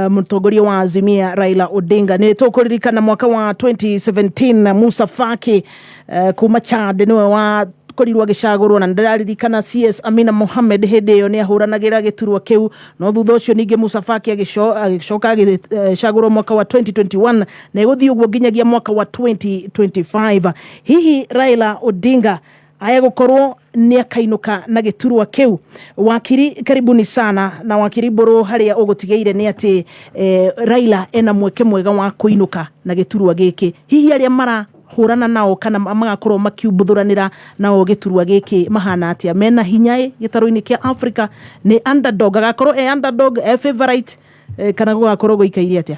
mũtongoria wa Azimia Raila Odinga. Nĩ tũkũririkana mwaka wa 2017 Musa Faki kuma Chad nĩwe wa korirwo agĩcagũrwo, na ndĩraririkana CS Amina Mohamed hĩndĩ ĩyo nĩ ahũranagĩra gĩturwa kĩu, no thutha ũcio ningĩ Musa Faki agĩcoka agĩcagũrwo mwaka wa 2021 na ĩgũthiĩ ũguo nginyagia mwaka wa 2025. Hihi Raila Odinga aya gũkorwo nĩ akainũka na gĩturwa kĩu? Wakiri, karibuni sana. Na wakiri Mbũrũ, harĩa ũgũtigĩire nĩ atĩ Raila ena mweke mwega wa kũinũka na gĩturwa gĩkĩ. Hihi arĩa mara hũrana nao kana magakorwo makiumbũthũranĩra nao gĩturwa gĩkĩ mahana atĩa? Mena hinya ĩ gĩtarũ-inĩ kĩa Africa? Nĩ underdog agakorwo e underdog, e favorite, kana gũgakorwo gũikaire atĩa?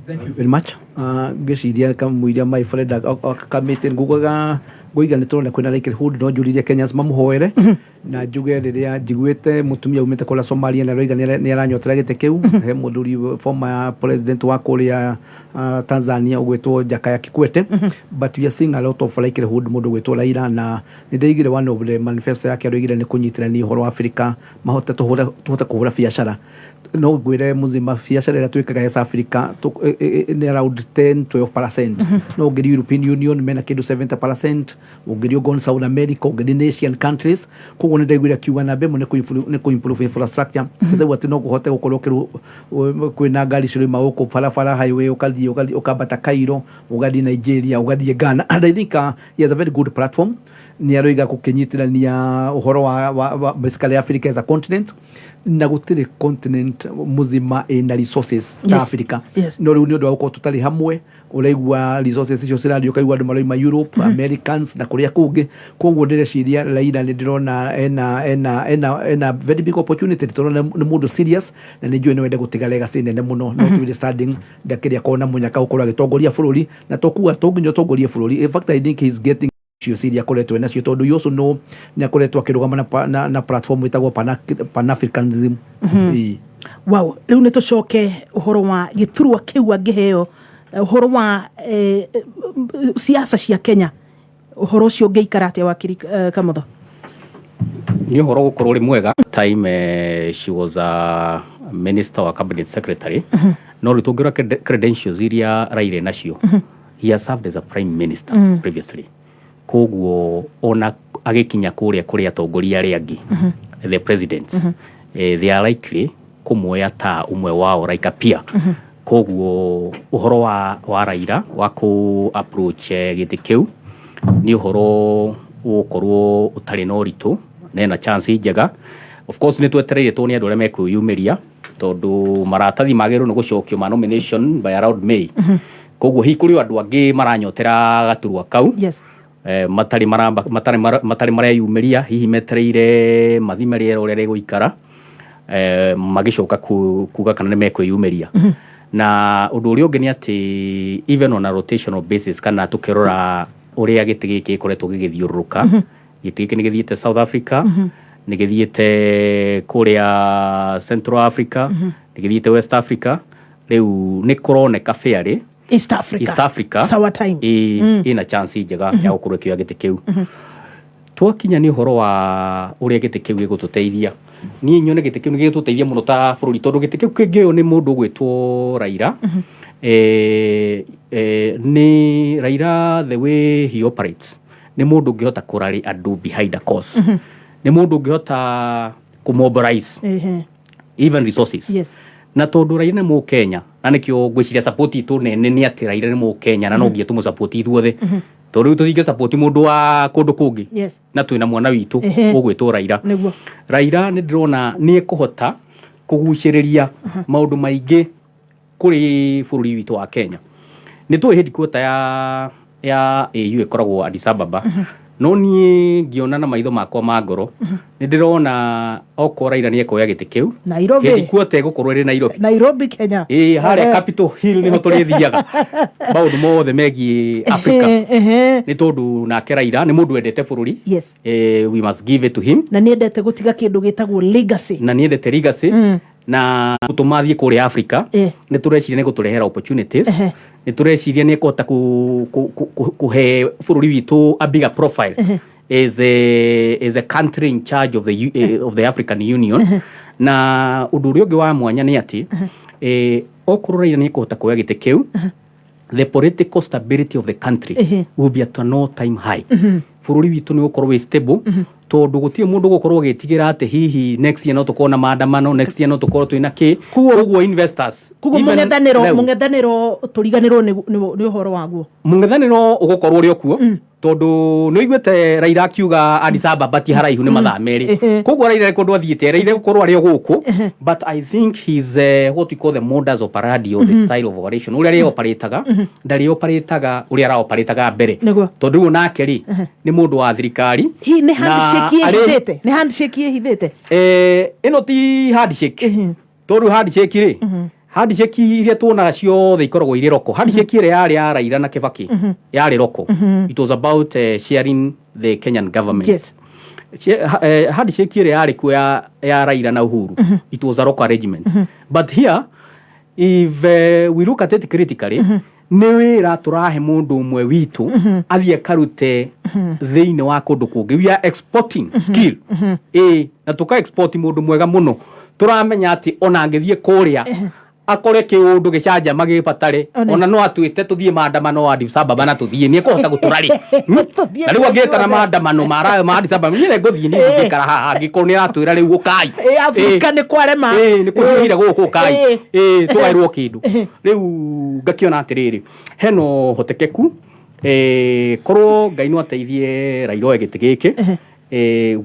Thank you very much. Ngĩciria kamũiria my friend akamĩte ngugaga ngũiga nĩ tũrona kwĩna likelihood, no njũririe Kenyans mamũhoere na njuge rĩrĩa njiguĩte mũtumia umĩte kũrĩa Somalia na aroiga nĩ aranyotera gĩtĩ kĩu. He mũthuri former president wa kũrĩa Tanzania ũgwĩtwo Jakaya Kikwete, but we are seeing a lot of likelihood mũndũ ũgwĩtwo Raila, na nĩ ndĩigire one of the manifesto yake aroigire nĩ kũnyitithania ũhoro wa Africa mahote tũhote kũhũra biacara. No ngwĩre mũzima, biacara ĩrĩa twĩkaga as Africa nĩ around 10 12%, no ũngĩthiĩ European Union mena kĩndũ 70%, ũngĩthiĩ ũgone South America, ũngĩthiĩ nĩ Asian countries. Koguo nĩ ndaiguire akiuga namba ĩmwe nĩ kũ improve infrastructure, tondũ atĩ no kũhote gũkorwo kwĩna ngari ciroima gũkũ barabara highway, ũgathiĩ ũkambata Cairo, ũgathiĩ Nigeria, ũgathiĩ Ghana, and I think he has a very good platform. Nĩ aroiga gũkĩnyitithania ũhoro wa basically Africa as a continent, na gũtirĩ continent mũzima ĩna resources ta Africa. No rĩu nĩ ũndũ wa gũkorwo tũtarĩ hamwe, ũraigua resources icio cirathiĩ, ũkaigua andũ maroima Europe, Americans na kũrĩa kũngĩ. Koguo ndĩreciria Raila nĩ ndĩrona ena very big opportunity, tondũ nĩ mũndũ serious na nĩ njũĩ nĩ wende gũtiga legacy nene mũno, notwithstanding ndakĩrĩ akorwo na mũnyaka gũkorwo agĩtongoria bũrũri, na to kuga to nginya ũtongorie bũrũri. In fact, I think he's getting icio ciria akoretwo nacio, tondũ you also know nĩ akoretwo akĩrũgama na platform ĩtagwo Pan-Africanism. Ĩĩ. Wow, rĩu nĩ tũcoke ũhoro wa gĩturwa kĩu angĩheo, ũhoro wa siasa cia Kenya, ũhoro ũcio ũngĩikara atĩa, wakiri Kamotho? Nĩ ũhoro gũkorwo ũrĩ mwega. Time she was a minister wa cabinet secretary, no rĩu tũngĩrora credentials iria Raila nacio, he has served as a prime minister previously. Koguo ona agĩkinya kũrĩa kũrĩ atongoria arĩa angĩ, the presidents, they are likely kũmuoya ta ũmwe wao, like a peer. Koguo ũhoro wa Raila wa kũ approach gĩtĩ kĩu nĩ ũhoro ũgũkorwo ũtarĩ na ũritũ na ena chance njega. Of course nĩ twetereire tuone andũ arĩa mekwĩyumĩria, tondũ maratathi magĩrĩirwo nĩ gũcokio ma nomination by around May. Koguo hihi kũrĩ o andũ angĩ maranyotera gaturwa kau matarĩ mareyumĩria, hihi metereire mathime rĩera ũrĩa rĩgũikara, magĩcoka kuga kana nĩ mekwĩyumĩria. Na ũndũ ũrĩa ũngĩ nĩ atĩ even on a rotational basis, kana tũkĩrora ũrĩa gĩtĩ gĩkĩ gĩkoretwo gĩgĩthiũrũrũka, gĩtĩ gĩkĩ nĩ gĩthiĩte South Africa, nĩ gĩthiĩte kũrĩa Central Africa, nĩ gĩthiĩte West Africa, rĩu nĩ kũroneka fairly East Africa. East Africa Sawa time. Ĩna chance njega ya gũkorwo ĩkĩoya gĩtĩ kĩu. Twakinya nĩ ũhoro wa ũrĩa gĩtĩ kĩu gĩgũtũteithia, niĩ nyone gĩtĩ kĩu nĩ gĩgũtũteithia mũno ta bũrũri, tondũ gĩtĩ kĩu kĩngĩoywo nĩ mũndũ ũgwĩtwo Raila, nĩ Raila, the way he operates, nĩ mũndũ ũngĩhota kũrally andũ behind a cause, nĩ mũndũ ũngĩhota kũmobilize even resources. Na tondũ Raila nĩ Mũkenya, na nĩkĩo ngwĩciria support itũ nene nĩ atĩ Raila nĩ Mũkenya na no nginya tũmũ-support ithuothe, tondũ rĩu tũtingĩ support mũndũ wa kũndũ kũngĩ na twĩna mwana witũ ũgwĩtwo Raila. Raila nĩ ndĩrona nĩ ekũhota kũgucĩrĩria maũndũ maingĩ kũrĩ bũrũri witũ wa Kenya. Nĩ tũĩ headquarter ya AU ĩkoragwo Addis Ababa. No niĩ ngĩona na maitho makwa ma ngoro, nĩ ndĩrona okorwo Raila nĩ ekuoya gĩtĩ kĩu, Nairobi. Headquarter ĩgũkorwo ĩrĩ Nairobi. Nairobi, Kenya. Ĩĩ, harĩa Capitol Hill nĩho tũrĩthiaga maũndũ mothe megiĩ Africa, nĩ tondũ nake Raila nĩ mũndũ wendete bũrũri. We must give it to him. Na nĩendete gũtiga kĩndũ gĩtagwo legacy. Na nĩendete legacy. Na gũtũma athiĩ kũrĩa Africa, nĩ tũreciria nĩ gũtũrehera opportunities. Nĩ tũreciria nĩ ekũhota kũhe bũrũri witũ a bigger profile as a country in charge of the African Union. Na ũndũ ũrĩa ũngĩ wa mwanya nĩ atĩ okorwo Raila nĩ ekũhota kuoya gĩtĩ kĩu, the political stability of the country will be at an all time high. Bũrũri witũ nĩ ũgũkorwo wĩ stable, tondũ gũtirĩ mũndũ ũgũkorwo agĩtigĩra atĩ hihi next year no tũkorwo na maandamano, next year no tũkorwo twĩna kĩ. Koguo investors Koguo even mũng'ethanĩro rĩu, mũng'ethanĩro tũriganĩrwo nĩ ũhoro waguo. Mũng'ethanĩro ũgũkorwo ũrĩ o kuo, tondũ nĩ ũiguĩte Raila akiuga Addis Ababa ti haraihu, nĩ mathaa 2. Koguo Raila kũndũ athiĩte, Raila gũkorwo arĩ o gũkũ, but I think he's what we call the modus operandi or the style of operation, ũrĩa arĩ operataga, ndarĩ operataga ũrĩa araoperataga mbere. Tondũ rĩu nake rĩ, nĩ mũndũ wa thirikari. Hihi nĩ Na handshake ĩhithĩte? Nĩ handshake ĩhithĩte? Ĩno ti handshake, tondũ handshake rĩ, handshake iria tuonaga ciothe ikoragwo irĩ roko. Handshake ĩrĩa yarĩ ya Raila na Kibaki yarĩ roko. It was about sharing the Kenyan government. Handshake ĩrĩa yarĩ kuo ya Raila na Uhuru, it was a local arrangement. But here, if we look at it critically, nĩ wĩra tũrahe mũndũ ũmwe witũ athiĩ akarute thĩinĩ wa kũndũ kũngĩ. We are exporting skill, ĩĩ, na tũka export mũndũ mwega mũno. Tũramenya atĩ ona angĩthiĩ kũrĩa akore kĩũndũ gĩcanjama gĩbatare, ona no atwĩte tũthiĩ maandamano Addis Ababa na tũthiĩ, nĩ ekũhota gũtũrarĩ. Na rĩu angĩtana maandamano ma Addis Ababa, niĩ ngũthiĩ, niĩ ndingĩikara haha angĩkorwo nĩ aratwĩra rĩu ũkai. Afrika nĩ kwarema. Ĩĩ, nĩ kũhiũhire gũkũ, ũkai. Ĩĩ, tũgaĩrwo kĩndũ. Rĩu ngakĩona atĩrĩrĩ, hena ũhotekeku korwo Ngai no ateithie Raila oe gĩtĩ gĩkĩ,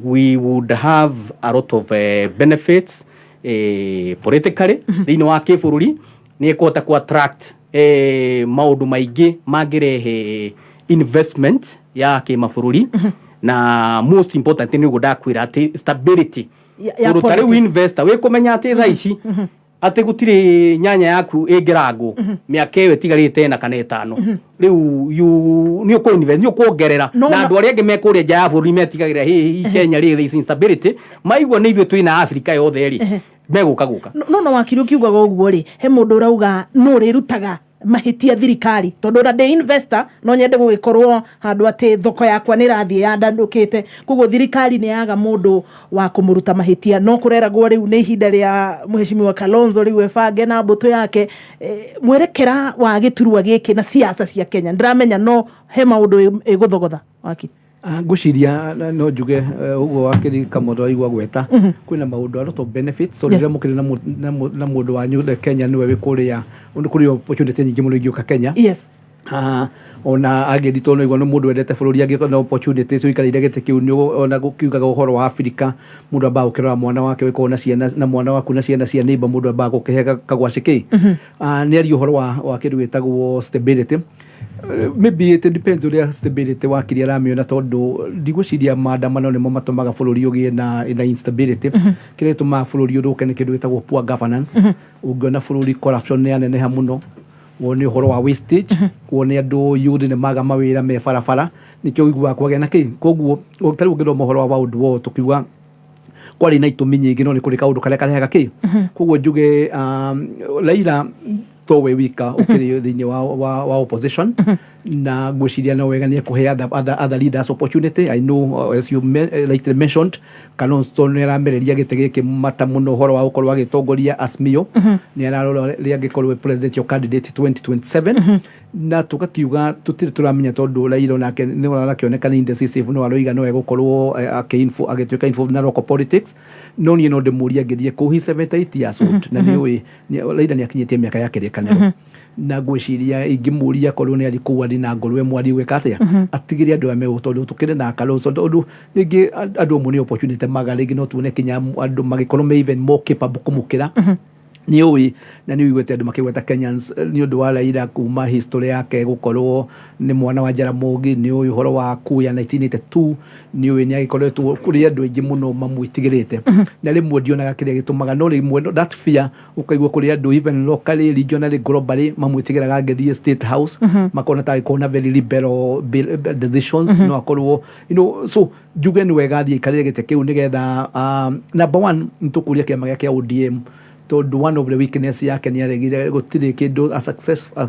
we would have a lot of benefits politically thĩinĩ wa kĩbũrũri. Nĩ ĩkũhota ku attract maũndũ maingĩ mangĩrehe investment ya kĩmabũrũri, na most important nĩ ũguo ndakwĩra atĩ stability. Ya Tondũ ta rĩu politics. investor wĩkũmenya atĩ thaa ici atĩ gũtirĩ nyanya yaku ĩngĩrangwo mĩaka ĩyo ĩtigarĩte 4 kana 5. Rĩu nĩ ũkũ invest, nĩ ũkuongerera. Na andũ arĩa angĩ me kũrĩa nja ya bũrũri metigagĩra hihi Kenya rĩ, there is instability, maigua nĩ ithuĩ twĩna Africa yothe rĩ, megũka gũka. No wakiri, ũkiugaga ũguo rĩ, he mũndũ ũrauga no ũrĩrutaga mahĩtia thirikari, tondũ ona ndĩ investor no nyende gũgĩkorwo handũ atĩ thoko yakwa nĩ ĩrathiĩ yandandũkĩte. Koguo thirikari nĩ yaga mũndũ wa kũmũruta mahĩtia. No kũreragwo rĩu nĩ ihinda rĩa Mheshimiwa Kalonzo rĩu ebange na mbũtũ yake. Mwerekera wa gĩturwa gĩkĩ na siasa cia Kenya, ndĩramenya no he maũndũ ĩgũthogotha, wakiri. Ngwĩciria no njuge ũguo wakiri Kamotho aigua gweta kwĩna maũndũ, a lot of benefits, tondũ rĩrĩa mũkĩrĩ na mũndũ wanyu Kenya nĩwe wĩ kũrĩa, kũrĩ opportunity nyingĩ mũno ingĩũka Kenya. Ona angĩthi, tondũ nĩguo nĩ mũndũ wendete bũrũri, angĩkorwo na opportunity icio ikarĩire gĩtĩ kĩu, nĩ ona gũkiugaga ũhoro wa Afrika, mũndũ ambaga gũkĩrora mwana wake, ũgĩkorwo na ciana na mwana waku na ciana cia neighbor, mũndũ ambaga gũkĩhe kagwacĩ kĩ. Nĩ aria ũhoro wa kĩndũ gĩtagwo stability. Maybe it depends ũrĩa stability wakiri aramĩona, tondũ ndigwĩciria maandamano nĩmo matũmaga bũrũri ũgĩe na instability. Kĩrĩa gĩtũmaga bũrũri ũthũke nĩ kĩndũ gĩtagwo poor governance. Ũngĩona bũrũri corruption nĩ yaneneha mũno, wone ũhoro wa wastage, wone andũ youth nĩ maga mawĩra me barabara, nĩkĩo ũiguaga kwagĩa na kĩ. Koguo ta rĩu ũngĩthoma ũhoro wa World War, tũkiuga kwarĩ na itũmi nyingĩ, no nĩ kũrĩ kaũndũ karĩa karehaga kĩ. Koguo njuge Raila towe wika ũkĩrĩ thĩinĩ wa opposition, na ngwĩciria no wega nĩ ekũhe other leaders opportunity. I know, as you rightly mentioned, Kalonzo nĩ aramereria gĩtĩ gĩkĩ mata mũno, ũhoro wa gũkorwo agĩtongoria Azimio, nĩ ararora rĩa angĩkorwo presidential candidate 2027, na tũgakiuga tũtirĩ tũramenya, tondũ Raila nake nĩ arakĩoneka nĩ indecisive, no aroiga no egũkorwo agĩtuĩka involved na local politics. No niĩ no ndĩmũrie, angĩthiĩ kũu, he 78 years old, na nĩ ũĩ Raila nĩ akinyĩtie mĩaka ya kĩrĩkanĩro, na ngwĩciria ingĩmũria korwo nĩ athiĩ kũu athiĩ na ngoro ĩmwe, athiĩ gwĩka atĩa, atigĩre andũ aya megũ, tondũ tũkĩrĩ na Kalonzo, tondũ rĩngĩ andũ amwe nĩ opportunity maga, rĩngĩ no tuone kinya andũ magĩkorwo me even more capable kũmũkĩra. Nĩ ũĩ na nĩ ũiguĩte andũ makĩgweta Kenyans nĩ ũndũ wa Raila kuma history yake gũkorwo nĩ mwana wa Jaramogi. Nĩ ũĩ ũhoro wa coup ya 1982. Nĩ ũĩ nĩ agĩkoretwo kũrĩ andũ aingĩ mũno mamwĩtigĩrĩte, na rĩmwe ndionaga kĩrĩa gĩtũmaga, no rĩmwe that fear ũkaigua kũrĩ andũ even locally, regionally, globally mamwĩtigĩraga angĩthiĩ State House, makona ta agĩkorwo na very liberal decisions, no akorwo so njuge nĩ wega athiĩ aikarĩre gĩtĩ kĩu nĩgetha number one nĩtũkũria kĩama gĩake kĩa ODM, tondũ one of the weakness yake nĩ aregire gũtirĩ kĩndũ a success a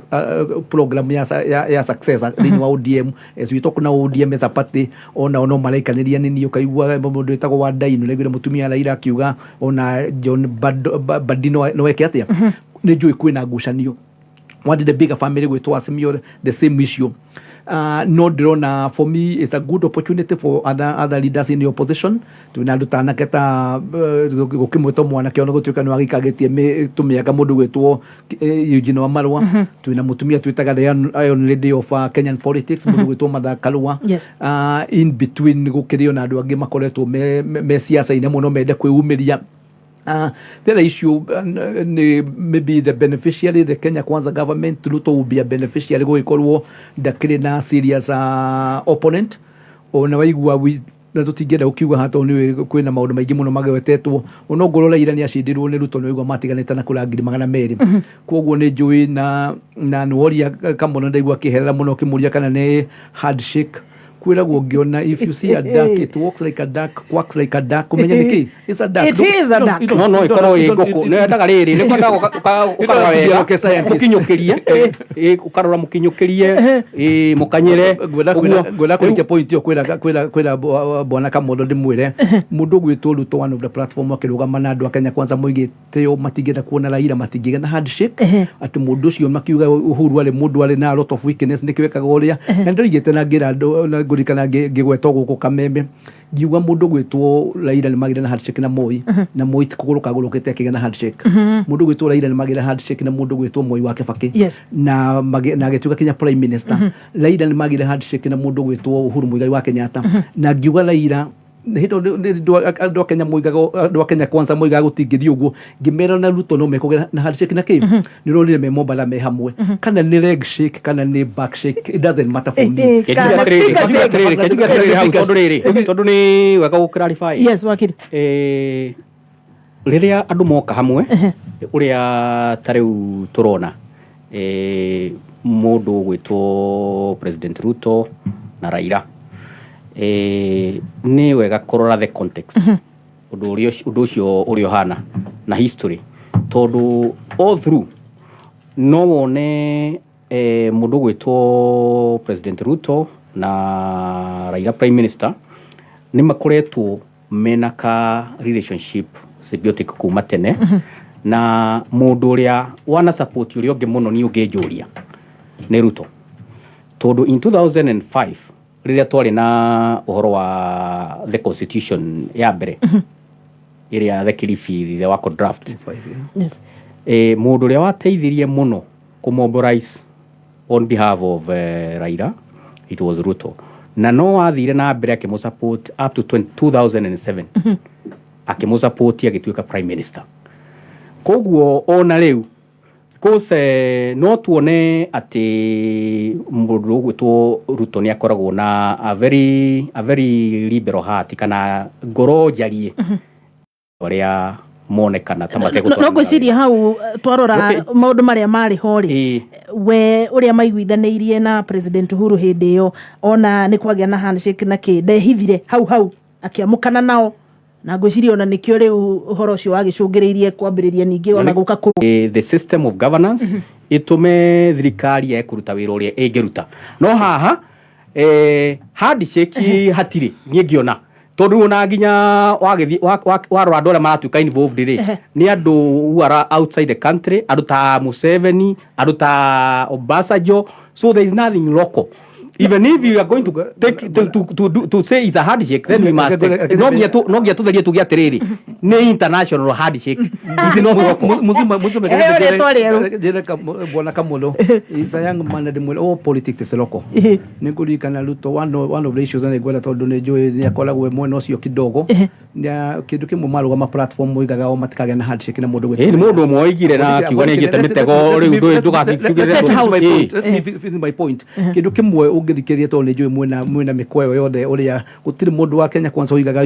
program ya success thĩinĩ wa ODM. As we talk now, ODM as a party onao no maraikanĩria nini. Ũkaigua mũndũ wĩtagwo Wandayi, nĩraiguire mũtumia Raila akiuga ona John Mbadi no eke atĩa. Nĩ njũĩ kwĩna ngucanio one the bigger family gwĩtwo Azimio, the same issue. No ndĩrona for me it's a good opportunity for other leaders in the opposition. Twĩna andũ ta anake ta gũkĩmwĩtwo mwanake ona gũtuĩka nĩ wagĩikagĩtie tũmĩaka, mũndũ gwĩtwo Eugene Wamalwa. Twĩna mũtumia twĩtaga the Iron Lady of Kenyan politics, mũndũ gwĩtwo Martha Karua. In between gũkĩrĩ ona andũ angĩ makoretwo me siasa-inĩ mũno mende kwĩumĩria. The other issue ni maybe the beneficiary, the Kenya Kwanza government, Ruto will be a beneficiary gũgĩkorwo ndakĩrĩ na serious opponent. Ona waigua na tũtingĩenda gũkiuga haha tondũ nĩ kwĩna maũndũ maingĩ mũno magwetetwo. Ona ongorwo Raila nĩ acindirwo nĩ Ruto, nĩ waigua matiganĩte na kũra 200,000. Koguo nĩ njũĩ na nĩworia Kamono, ndaigua akĩherera mũno ũkĩmũria kana nĩ handshake. Kwĩragwo ngĩona if you see a duck, it walks like a duck, quacks like a duck, kũmenya nĩ kĩ? It's a duck. It is a duck. No ĩkorwo ĩ ngũkũ nĩ endaga rĩrĩ nĩ kwendaga ũkarora wega mũkinyũkĩrie, ũkarora mũkinyũkĩrie, mũkanyĩre. Ngwenda kũrĩkia point ĩyo kwĩra bwana Kamondo, ndĩmwĩre mũndũ ũgwĩtwo Ruto, one of the platform akĩrũgama na andũ a Kenya Kwanza moigĩte o matingĩenda kuona Raila matingĩgĩa na handshake, atĩ mũndũ ũcio makiuga Uhuru arĩ mũndũ arĩ na a lot of weakness, nĩkĩo ekaga ũrĩa. Na nĩndoigĩte na ngĩra andũ na ngũririkana ngĩgwetwo gũkũ Kameme ngiuga mũndũ gwĩtwo Raila nĩ magĩre na handshake na Moi, na Moi ti kũgũrũka agũrũkĩte akĩgĩa na handshake. Mũndũ gwĩtwo Raila nĩ magĩre handshake na mũndũ gwĩtwo Moi wa Kibaki na agĩtuĩka kinya prime minister. Raila nĩ magĩre handshake na mũndũ gwĩtwo Uhuru Muigai wa Kenyatta, na ngiuga Raila hĩndĩ ĩyo andũ a Kenya moigaga, andũ a Kenya Kwanza moigaga gũtingĩthiĩ ũguo. Ngĩmera na Ruto no mekũgĩa na handshake na kĩ nĩ ũronire me Mombatha me hamwe, kana nĩ leg shake kana nĩ back shake, it doesn't matter for me. Kenjuge atĩrĩrĩ hau, tondũ rĩrĩ, tondũ nĩ wega gũ clarify. Yes, wakiri. Rĩrĩa andũ moka hamwe ũrĩa ta rĩu tũrona mũndũ ũgwĩtwo President Ruto na Raila, nĩ wega kũrora the context, ũndũ ũrĩa ũndũ ũcio ũrĩa ũhana na history, tondũ all through no wone mũndũ ũgwĩtwo President Ruto na Raila prime minister nĩ makoretwo mena ka relationship symbiotic kuma tene, na mũndũ ũrĩa wana support ũrĩa ũngĩ mũno nĩ ũngĩnjũria nĩ Ruto, tondũ in 2005 rĩrĩa twarĩ na ũhoro wa the constitution ya mbere ĩrĩa the Kilifi, the Wako draft, mũndũ ũrĩa wateithirie mũno kũmobilize on behalf of Raila, it was Ruto, na no athire na mbere akĩmũsupport up to 20, 2007, akĩmũsupport agĩtuĩka prime minister. Koguo ona rĩu because no tuone atĩ mũndũ ũgwĩtwo Ruto nĩ akoragwo na a very liberal heart kana ngoro njarie arĩa monekana ta no mategũtwarana. Ngwĩciria hau twarora maũndũ marĩa marĩ ho rĩ, we ũrĩa maiguithanĩirie na President Uhuru hĩndĩ ĩyo, ona nĩ kwagĩa na handshake na kĩ, ndehithire hau hau akĩamũkana nao, na ngwĩciria ona nĩkĩo rĩu ũhoro ũcio wagĩcũngĩrĩirie kwambĩrĩria ningĩ ona gũka kũ The system of governance ĩtũme thirikari yage kũruta wĩra ũrĩa ĩngĩruta. No haha handshake hatirĩ, niĩ ngĩona, tondũ ona nginya wagĩthiĩ warora andũ arĩa maratuĩka involved rĩ, nĩ andũ who are outside the country, andũ ta Museveni, andũ ta Obasanjo, so there is nothing local. Even if you are going to take to say it's a handshake, then we must take, no nginya tutherie tuge atiriri ni international handshake ici no mwĩhoko. Muzima muzima. Eheo rĩtwa rĩerũ. Njĩre bwana Kamolo is a young man, ndĩmwĩre all politics is local. Nĩ ngũririkana Ruto, one of the issues, na nĩngwenda tondũ nĩ njũĩ nĩ akoragwo e mwena ũcio kidogo. Kĩndũ kĩmwe marũgama platform moigaga o matikagĩa na handshake na mũndũ. Ĩĩ, nĩ mũndũ ũmwe oigire na akiuga nĩ aigĩte mĩtego rĩu ndũĩ ndũgakiugĩre. State House. Ĩĩ. Let me finish my point. Kĩndũ kĩmwe ũngĩthikĩrĩria, tondũ nĩ njũĩ mwĩna mĩkwa ĩyo yothe, ũrĩa gũtirĩ mũndũ wa Kenya Kwanza oigaga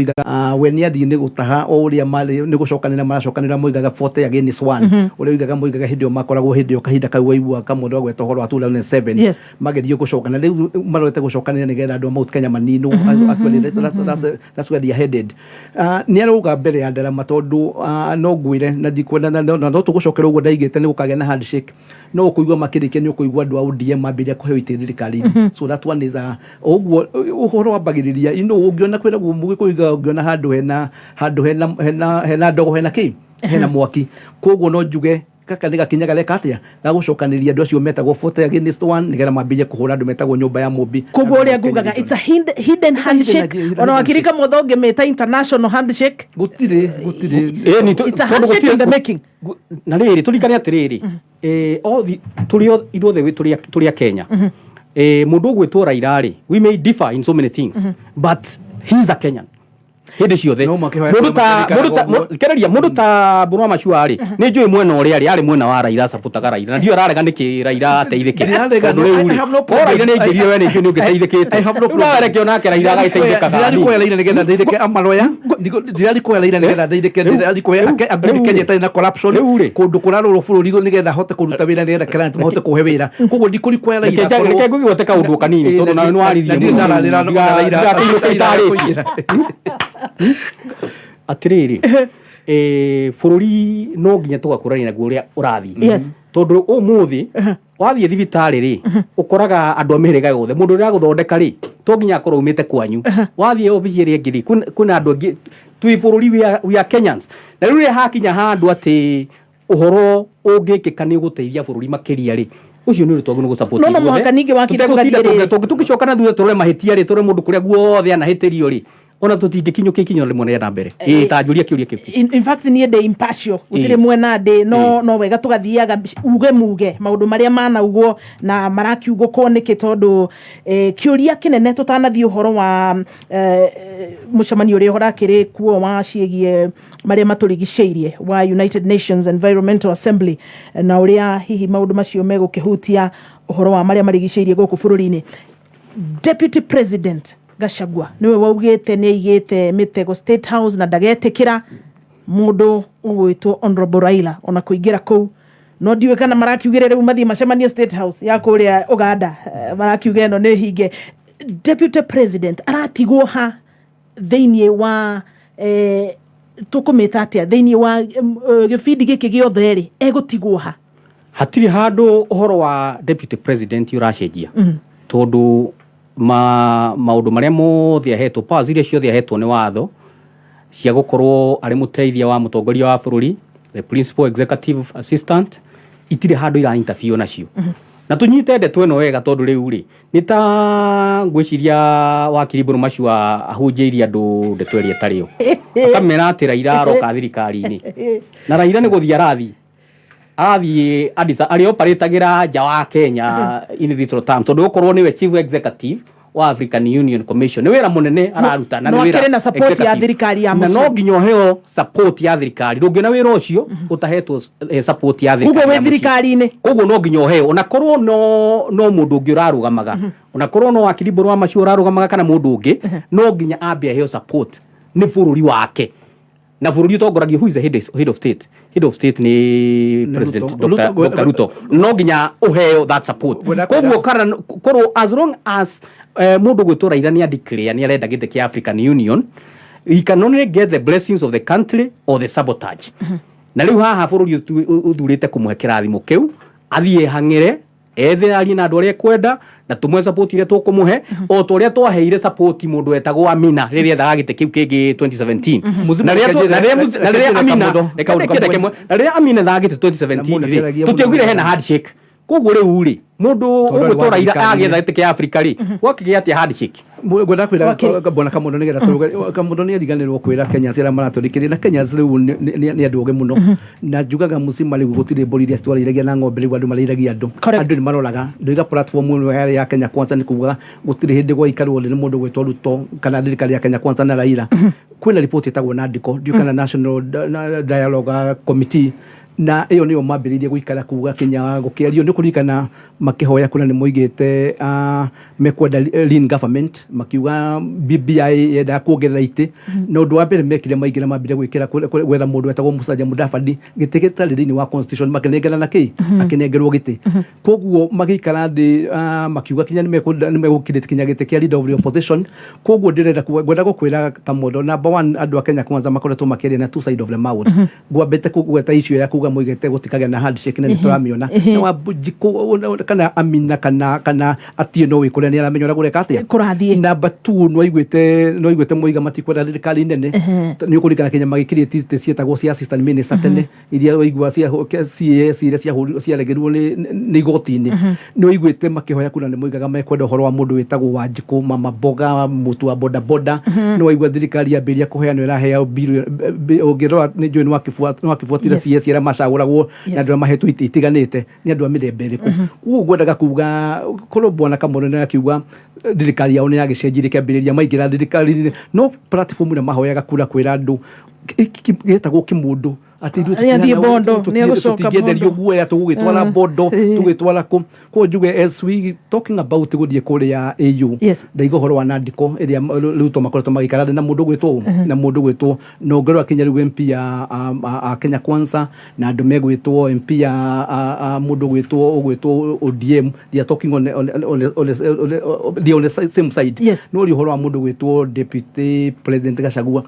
we nĩ athiĩ nĩ gũtaha o ũrĩa marĩ nĩ gũcokanĩra maracokanĩra, moigaga 40 against 1. Ũrĩa oigaga moigaga hĩndĩ ĩyo makoragwo hĩndĩ ĩyo kahinda kau waigua kamũndũ agweta ũhoro wa 2007. Magerio gũcokana rĩu marorete gũcokanĩra nĩgetha andũ a Mount Kenya maninwo. Actually, that's where they are headed. Nĩ arauga mbere ya ndarama tondũ no ngwĩre na ndikwenda na no tũgũcokera ũguo ndaigĩte nĩ gũkagĩa na handshake, no ũkũigua makĩrĩkia nĩ ũkũigua andũ a ODM mambĩrĩria kũheo itĩ thirikari-inĩ. So that one is a ũguo ũhoro wambagĩrĩria ũngĩona kwĩragwo mũgĩkũiga ũngĩona handũ hena ndogo, hena kĩ, hena mwaki. Koguo no njuge gaka nĩ gakinya gareka atĩa gagũcokanĩria andũ acio metagwo 40 against 1 nĩgetha mambĩrĩrie kũhũra andũ metagwo nyũmba ya mũmbi. Koguo ũrĩa ngugaga, it's a hidden handshake. Hidden Ona wakirika mothe ũngĩmĩta international handshake. Gũtirĩ. Ĩni It's a handshake in the making. Na rĩrĩ tũririkane atĩrĩrĩ, othi tũrĩ ithuothe tũrĩ a Kenya. Mũndũ ũgwĩtwo Raila rĩ, we may differ in so many things, but he is a Kenyan hĩndĩ ciothe. No makĩhoya Mũndũ ta kũrĩa mũndũ ta matirikanaga. Kereria mũndũ ta Mbũrũ wa Machua rĩ, nĩ njũĩ mwena ũrĩa arĩ mwena wa Raila, supportaga Raila na ndiũ ararega nĩkĩ Raila ateithĩke. Ndirarega, Tondũ rĩu I rĩ have no o problem. Raila nĩ aingĩrire, we nĩ njũĩ nĩ ũngĩteithĩkĩte. I have no Rĩu nawe reke onake Raila agagĩteithĩkaga. Ndirari kuoya Raila nĩgetha ndeithĩke amaloya. Ndirari kuoya Raila nĩgetha ndeithĩke, ndirari kuoya angĩ Kenya ĩtarĩ na corruption kũndũ kũrarorwo bũrũri nĩgetha hote kũruta wĩra nĩgetha client mahote kũhe wĩra. Koguo ndikũri kuoya Raila. Reke ngũgĩgwete kaũndũ o kanini tondũ nawe nĩ waririe Na ndirĩ mũno. ndararĩra na Raila. Ndigakĩinũke itarĩtie atĩrĩrĩ, bũrũri no nginya tũgakũrania naguo ũrĩa ũrathiĩ. Tondũ ũmũthĩ wathiĩ thibitarĩ rĩ, ũkoraga andũ a mĩhĩrĩga yothe. Mũndũ ũrĩa agũthondeka rĩ, to nginya akorwo umĩte kwanyu. Wathiĩ obici ĩrĩa ĩngĩ rĩ, kwĩna andũ angĩ. Twĩ bũrũri, we are Kenyans. Na rĩu rĩrĩa hakinya handũ atĩ ũhoro ũngĩkĩka nĩ ũgũteithia bũrũri makĩria rĩ, ũcio nĩ ũndũ twagĩrĩirwo nĩ gũ-support No, no ithuothe. mũhaka ningĩ wakiri Tũtegũtinda tũgathiĩ rĩrĩ. tũgĩcoka na thutha tũrore mahĩtia rĩ, tũrore mũndũ kũrĩa guothe anahĩtĩrio rĩ, ona tũtingĩkinyũkia ikinya rĩmwe rĩa na mbere. Ĩĩ, ta njũria kĩũria kĩu. In fact niĩ ndĩ impartial, gũtirĩ mwena ndĩ, no wega tũgathiaga uge muge maũndũ marĩa manaugwo na marakiugũkwo nĩkĩ, tondũ kĩũria kĩnene tũtanathiĩ ũhoro wa mũcemanio ũrĩa ũrakĩrĩ kuo wa ciĩgiĩ marĩa matũrigicĩirie wa United Nations Environmental Assembly na ũrĩa hihi maũndũ macio megũkĩhutia ũhoro wa marĩa marigicĩirie gũkũ bũrũri-inĩ. Deputy President Gachagua nĩwe waugĩte nĩ aigĩte mĩtego State House na ndagetĩkĩra mũndũ ũgwĩtwo Honorable Raila ona kũingĩra kũu, no ndiũĩ kana marakiugire rĩu mathiĩ macemanie State House ya kũrĩa Uganda. Marakiuga ĩno nĩ hinge. Deputy President aratigwo ha thĩinĩ wa tũkũmĩta atĩa thĩinĩ wa gĩbindi gĩkĩ gĩothe rĩ, egũtigwo ha? Hatirĩ handũ ũhoro wa deputy president ũracenjia, tondũ maũndũ marĩa mothe ahetwo, powers iria ciothe ahetwo nĩ watho cia gũkorwo arĩ mũteithia wa mũtongoria wa bũrũri, the principal executive assistant, itirĩ handũ ira interfere nacio. Na tũnyite ndeto ĩno wega, tondũ rĩu rĩ nĩ ta ngwĩciria wakiri Mbũrũ Macua ahunjĩirie andũ ndeto ĩrĩa ĩtarĩ yo, akamera atĩ Raila aroka thirikari-inĩ, na Raila nĩ gũthiĩ arathiĩ Addis, arĩa operatagĩra nja wa Kenya in literal terms, tondũ okorwo nĩwe chief executive wa African Union Commission, nĩ wĩra mũnene araruta na No nĩ wĩra akĩrĩ na support ya executive. thirikari ya Na mũciĩ. no nginya ũheo support ya thirikari. Ndũngĩona wĩra ũcio ũtahetwo support ya Koguo thirikari wĩ ya mũciĩ. thirikari-inĩ. Koguo no nginya ũheo, ona korwo no mũndũ ũngĩ ũrarũgamaga, ona korwo no wakiri Mbũrũ wa Macio ũrarũgamaga kana mũndũ ũngĩ, no nginya ambe aheo support nĩ bũrũri wake na bũrũri ũtongoragio. Who is the head of state? Head of state nĩ Nĩ President Ruto. Dr. Ruto, Dr. Ruto. No nginya ũheo that support. Koguo kana korwo as long as mũndũ gwĩtwo Raila nĩ declare nĩ arenda gĩtĩ kĩa African Union, he can only get the blessings of the country or the sabotage. Na rĩu haha bũrũri ũthurĩte kũmũhe kĩrathimo kĩu athiĩ hang'ĩre ethe arie na andũ arĩa ekwenda na tũmwe support iria tũkũmũhe, o ta ũrĩa twaheire support mũndũ wetagwo Amina rĩrĩa ethaga gĩtĩ kĩu kĩngĩ 2017. Mũthimo. Na rĩrĩa Reke na rĩrĩa njĩre- na rĩrĩa reke Amina Kamũtho, reke kaũndũ ndĩkie kamwe. ndeke mwe. Na rĩrĩa Amina ethaga gĩtĩ 2017 Na mũndũ rĩ, akĩaragia tũtiaugire mũno. hena handshake. Koguo rĩu rĩ, mũndũ Tondũ arĩ ũgũtwo wa Raila thirikari-inĩ. agĩetha gĩtĩ kĩa Afrika rĩ, gwakĩgĩa atĩa handshake? Ngwenda kwĩra Wakiri. bwana Kamondo nĩgetha tũrũge Kamondo nĩ ariganĩrwo kwĩra Kenyans arĩa maratũrĩkĩrĩria na Kenyans rĩu nĩ andũ ogĩ mũno na njugaga mũcima rĩu gũtirĩ mbũri iria twarĩithagia na ng'ombe, rĩu andũ marĩithagia andũ. Andũ nĩ maroraga ndoiga platform ĩno yarĩ ya Kenya Kwanza nĩ kuga gũtirĩ hĩndĩ gwaikarwo thĩ nĩ mũndũ gwĩtwo Ruto kana thirikari ya Kenya Kwanza na Raila. Kwĩna riboti ĩtagwo Nandiko, ndiũĩ kana National Dialogue Committee, na ĩyo nĩyo mambĩrĩirie gũikara kuga kinya gũkĩario nĩ kũririkana makĩhoya kura nĩ moigĩte mekwenda lean government, makiuga BBI yendaga kuongerera itĩ. Na ũndũ wa mbere mekire maingĩra mambire gwĩkĩra gwetha mũndũ wetagwo Musalia Mudavadi gĩtĩ gĩtarĩ thĩinĩ wa constitution, makĩnengera na kĩ akĩnengerwo gĩtĩ. Koguo magĩikara thĩ makiuga kinya nĩmegũkirĩte kinya gĩtĩ kĩa leader of the opposition. Koguo ndĩrenda ngwenda gũkwĩra Kamondo, number one, andũ a Kenya Kwanza makoretwo makĩaria na two side of the mouth. Ngwambĩte kũgweta issue ya kuga moigĩte gũtikagĩa na handshake na nĩtũramĩona na Wanjikũ kana Amina kana Atieno wĩ kũrĩa nĩaramenya ũrĩa gũreka atĩa kũrathiĩ. Number two, nĩwaiguĩte moiga matikwenda thirikari nene. Nĩ ũkũririkana kinya magĩkirĩte itĩ ciĩtagwo cia assistant minister tene iria waigua cia CAS iria ciaregerirwo nĩ igoti-inĩ. Nĩ waiguĩte makĩhoya kura nĩ moigaga mekwenda ũhoro wa mũndũ wĩtagwo Wanjikũ, mama mboga, mũtu wa bodaboda. Nĩ waigua thirikari yambĩrĩria kũheana ĩraheo ũngĩrora nĩ njũĩ nĩ wakĩbuatire CS arĩa macagũragwo na andũ arĩa mahetwo itĩ itiganĩte nĩ andũ a mĩthemba ĩrĩkũ. Koguo ngwendaga kuga korwo bwana Kamũro nĩ akiuga thirikari yao nĩ yagĩcenjirie kĩambĩrĩria maingĩra thirikari, no platform ĩrĩa mahoyaga kura kwĩra andũ gĩtagwo kĩmũndũ atĩ ithuĩ Nĩ athiĩ Bondo, nĩ egũcoka tũtingĩenderio Bondo. guoya tũgũgĩtwara Bondo, tũgĩtwara kũ. Koguo njuge as we talking about gũthiĩ kũrĩa AU, ndaiga ũhoro wa Nandiko ĩrĩa Ruto makoretwo magĩikara thĩ na mũndũ gwĩtwo ũ na mũndũ gwĩtwo na ũngĩrora kinya rĩu MP ya a Kenya Kwanza na andũ megwĩtwo MP ya mũndũ gwĩtwo ũgwĩtwo ODM, they are talking on the, they are on the same side. No ri ũhoro wa mũndũ gwĩtwo Deputy President Gachagua,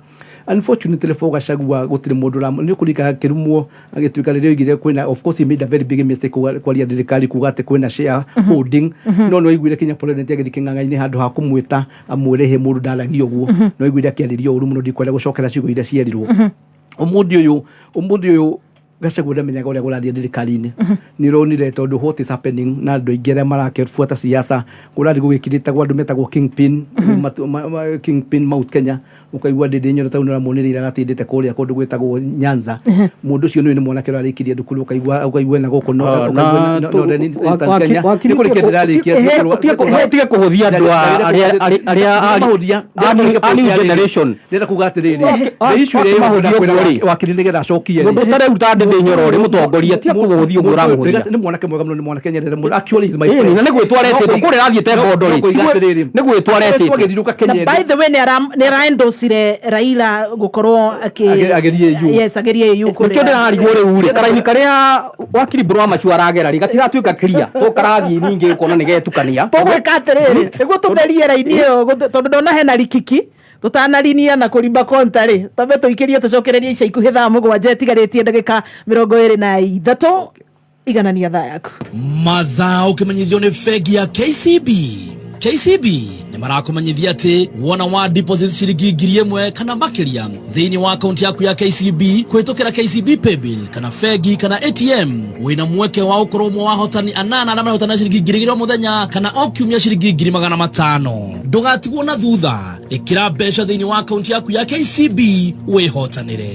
unfortunately for Gachagua gũtirĩ mũndũ nĩ ũkũririkana kĩrumwo agĩtuĩka rĩrĩa oigire kwĩna, of course he made a very big mistake kwaria thirikari kuga atĩ kwĩna share holding. No nĩ waiguire kinya president agĩthiĩ kĩng'ang'a-inĩ handũ ha kũmwĩta amwĩre he mũndũ ndaragia ũguo, no waiguire akĩarĩrio ũru mũno. Ndikwenda gũcokera ciugo iria cierirwo. Ũmũthĩ ũyũ Gachagua ndamenyaga ũrĩa kũrathiĩ thirikari-inĩ. Nĩ ũronire tondũ what is happening na andũ aingĩ arĩa marakĩbuata siasa kũrathiĩ gũgĩkirĩtagwo andũ metagwo kingpin, kingpin Mount Kenya, ũkaigua Ndindi Nyoro tau nĩũramuonire aratindĩte kũrĩa kũndũ gwĩtagwo Nyanza. Mũndũ ũcio nĩ mwanake ũrarĩkirie thukuru, ũkaigua ena gũkũ Northern Eastern Kenya. Nĩ kũrĩkia ndĩrarĩkia. Ũtige kũhũthia andũ arĩa a new generation. Ndĩrenda kuga atĩrĩrĩ, the issue ĩrĩa Wakĩmahũthia ũguo rĩ. Wakiri nĩgetha acokie Mũndũ ũtarĩ ta Ndindi Nyoro rĩ, mũtongoria ti akũhũthia ũguo ũramũhũthia. Nĩ mwanake mwega mũno, nĩ mwanake nyendete mũno, actually he's my Ĩni, friend. na nĩ gwĩtwo aretĩtwo. Kũrĩa arathiĩte Bondo rĩ, No kũiga atĩrĩrĩ, nĩ gwĩtwo aretĩtwo. Twagĩthiũrũrũka Kenya Na by the way nĩ araendocire Raila gũkorwo Agerie AU. Yes, agerie AU. Nĩkĩo ndĩrarigwo rĩu rĩ, karaini karĩa wakiri Mbũrũ wa Machu aragera rĩ gatiratuĩka clear, to karathiĩ ningĩ ũkona nĩ getukania. Tũgwĩka atĩrĩrĩ nĩguo tũtherie raini ĩyo tondũ ndona hena rikiki tũtanarinia na kũrimba konta rĩ, twambe tũikĩrie tũcokererie ica ikuhĩ thaa 7 ĩtigarĩtie ndagĩka 23. Iganania thaa yaku. Mathaa ũkĩmenyithio nĩ bengi ya KCB. KCB nĩ marakũmenyithia atĩ wona wa deposit ciringi 1,000 kana makĩria thĩinĩ wa akaunti yaku ya KCB kũhĩtũkĩra KCB Paybill kana bengi kana ATM, wĩna mweke wa gũkorwo ũmwe wa ahotani anana arĩa marahotana ciringi 2,000 o mũthenya kana o kiumia ciringi 500,000. Ndũgatigwo na thutha, ĩkĩra mbeca thĩinĩ wa akaunti yaku ya KCB wĩhotanĩre.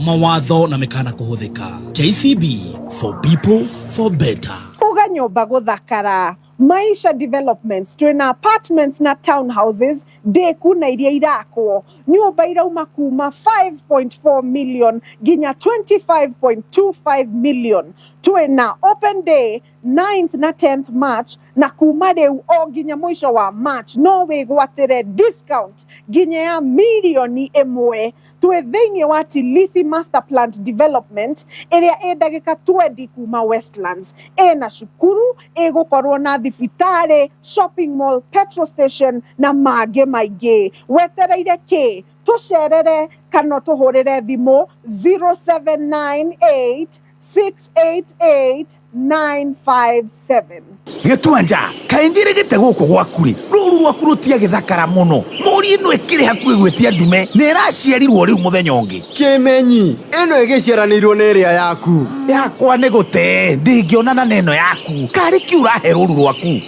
Mawatho na mĩkana kũhũthĩka. KCB, for people, for better. Uga nyũmba gũthakara, Maisha Developments twĩna apartments na townhouses ndĩku na iria irakwo. Nyũmba irauma kuma 5.4 million nginya 25.25 million. Twĩna open day 9th na 10th March, na kuma rĩu o nginya mũico wa March no wĩgwatĩre discount nginya ya mirioni 1. Twĩ thĩinĩ wa Tilisi Master Plant Development ĩrĩa ĩ ndagĩka 20 kuma Westlands. Ĩna cukuru, ĩgũkorwo na thibitarĩ, shopping mall, petrol station na mangĩ maingĩ. Wetereire kĩ? Tũcerere kana tũhũrĩre thimũ 0798. 688 957. Gĩtuanja kaĩ njĩrĩgĩte gũkũ gwaku rĩ, rũru rwaku rũtiagĩthakara mũno. Mũri ĩno ĩkĩrĩ hakuhĩ gwĩtia ndume na ĩraciarirwo rĩu mũthenya ũngĩ. Kĩmenyi ĩno ĩgĩciaranĩirwo na ĩrĩa yaku. Yakwa nĩ gũte ndĩngĩonana na ĩno yaku. Karĩ kĩ ũrahe rũru rwaku?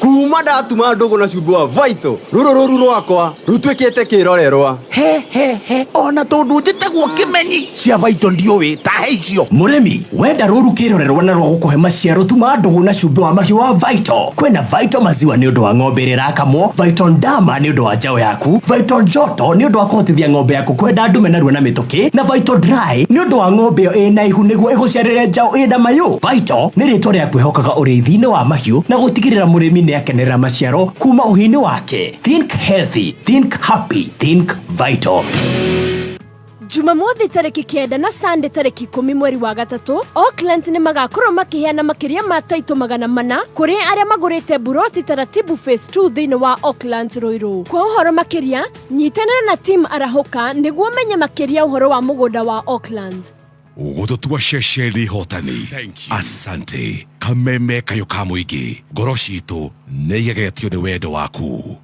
Kuma ndatuma ndũgũ na cumbĩ wa Vital, rũrũ rũru rwakwa rũtuĩkĩte kĩrorerwa. He he he, ona tondũ njĩtagwo Kĩmenyi cia Vital ndiũĩ tahe icio. Mũrĩmi wenda rũru kĩrorerwa na rwa gũkũhe maciaro, tuma ndũgũ na cumbĩ wa mahiũ wa Vital. Kwĩna Vital maziwa nĩ ũndũ wa ng'ombe ĩrĩa ĩrakamwo, Vital ndama nĩ ũndũ wa njaũ yaku, Vital njoto nĩ ũndũ wa kũhotithia ng'ombe yaku kwenda ndume narua na mĩtũkĩ, na Vital dry nĩ ũndũ wa ng'ombe ĩyo ĩna ihu nĩguo ĩgũciarĩre njaũ ĩna mayũ. Vital nĩ rĩtwa rĩa kwĩhokaga ũrĩithi-inĩ wa mahiũ na gũtigĩrĩra mũrĩmi nĩ akenerera maciaro kuma ũhiũ-inĩ wake. Think healthy, think happy, think Vital. Jumamothi tarĩki 9 na Sunday tarĩki 10 mweri wa gatatũ, Auckland nĩ magakorwo makĩheana makĩria ma taito 400 kũrĩ arĩa magũrĩte buroti Taratibu Phase 2 thĩinĩ wa Auckland Ruiru. Kwa ũhoro makĩria, nyitanĩra na team Arahũka nĩguo ũmenye makĩria ũhoro wa mũgũnda wa Auckland. Gũtũtua ceceni hotani. Asante. Kameme kayũ ka mũingĩ, ngoro citũ nĩ igegetio nĩ wendo waku.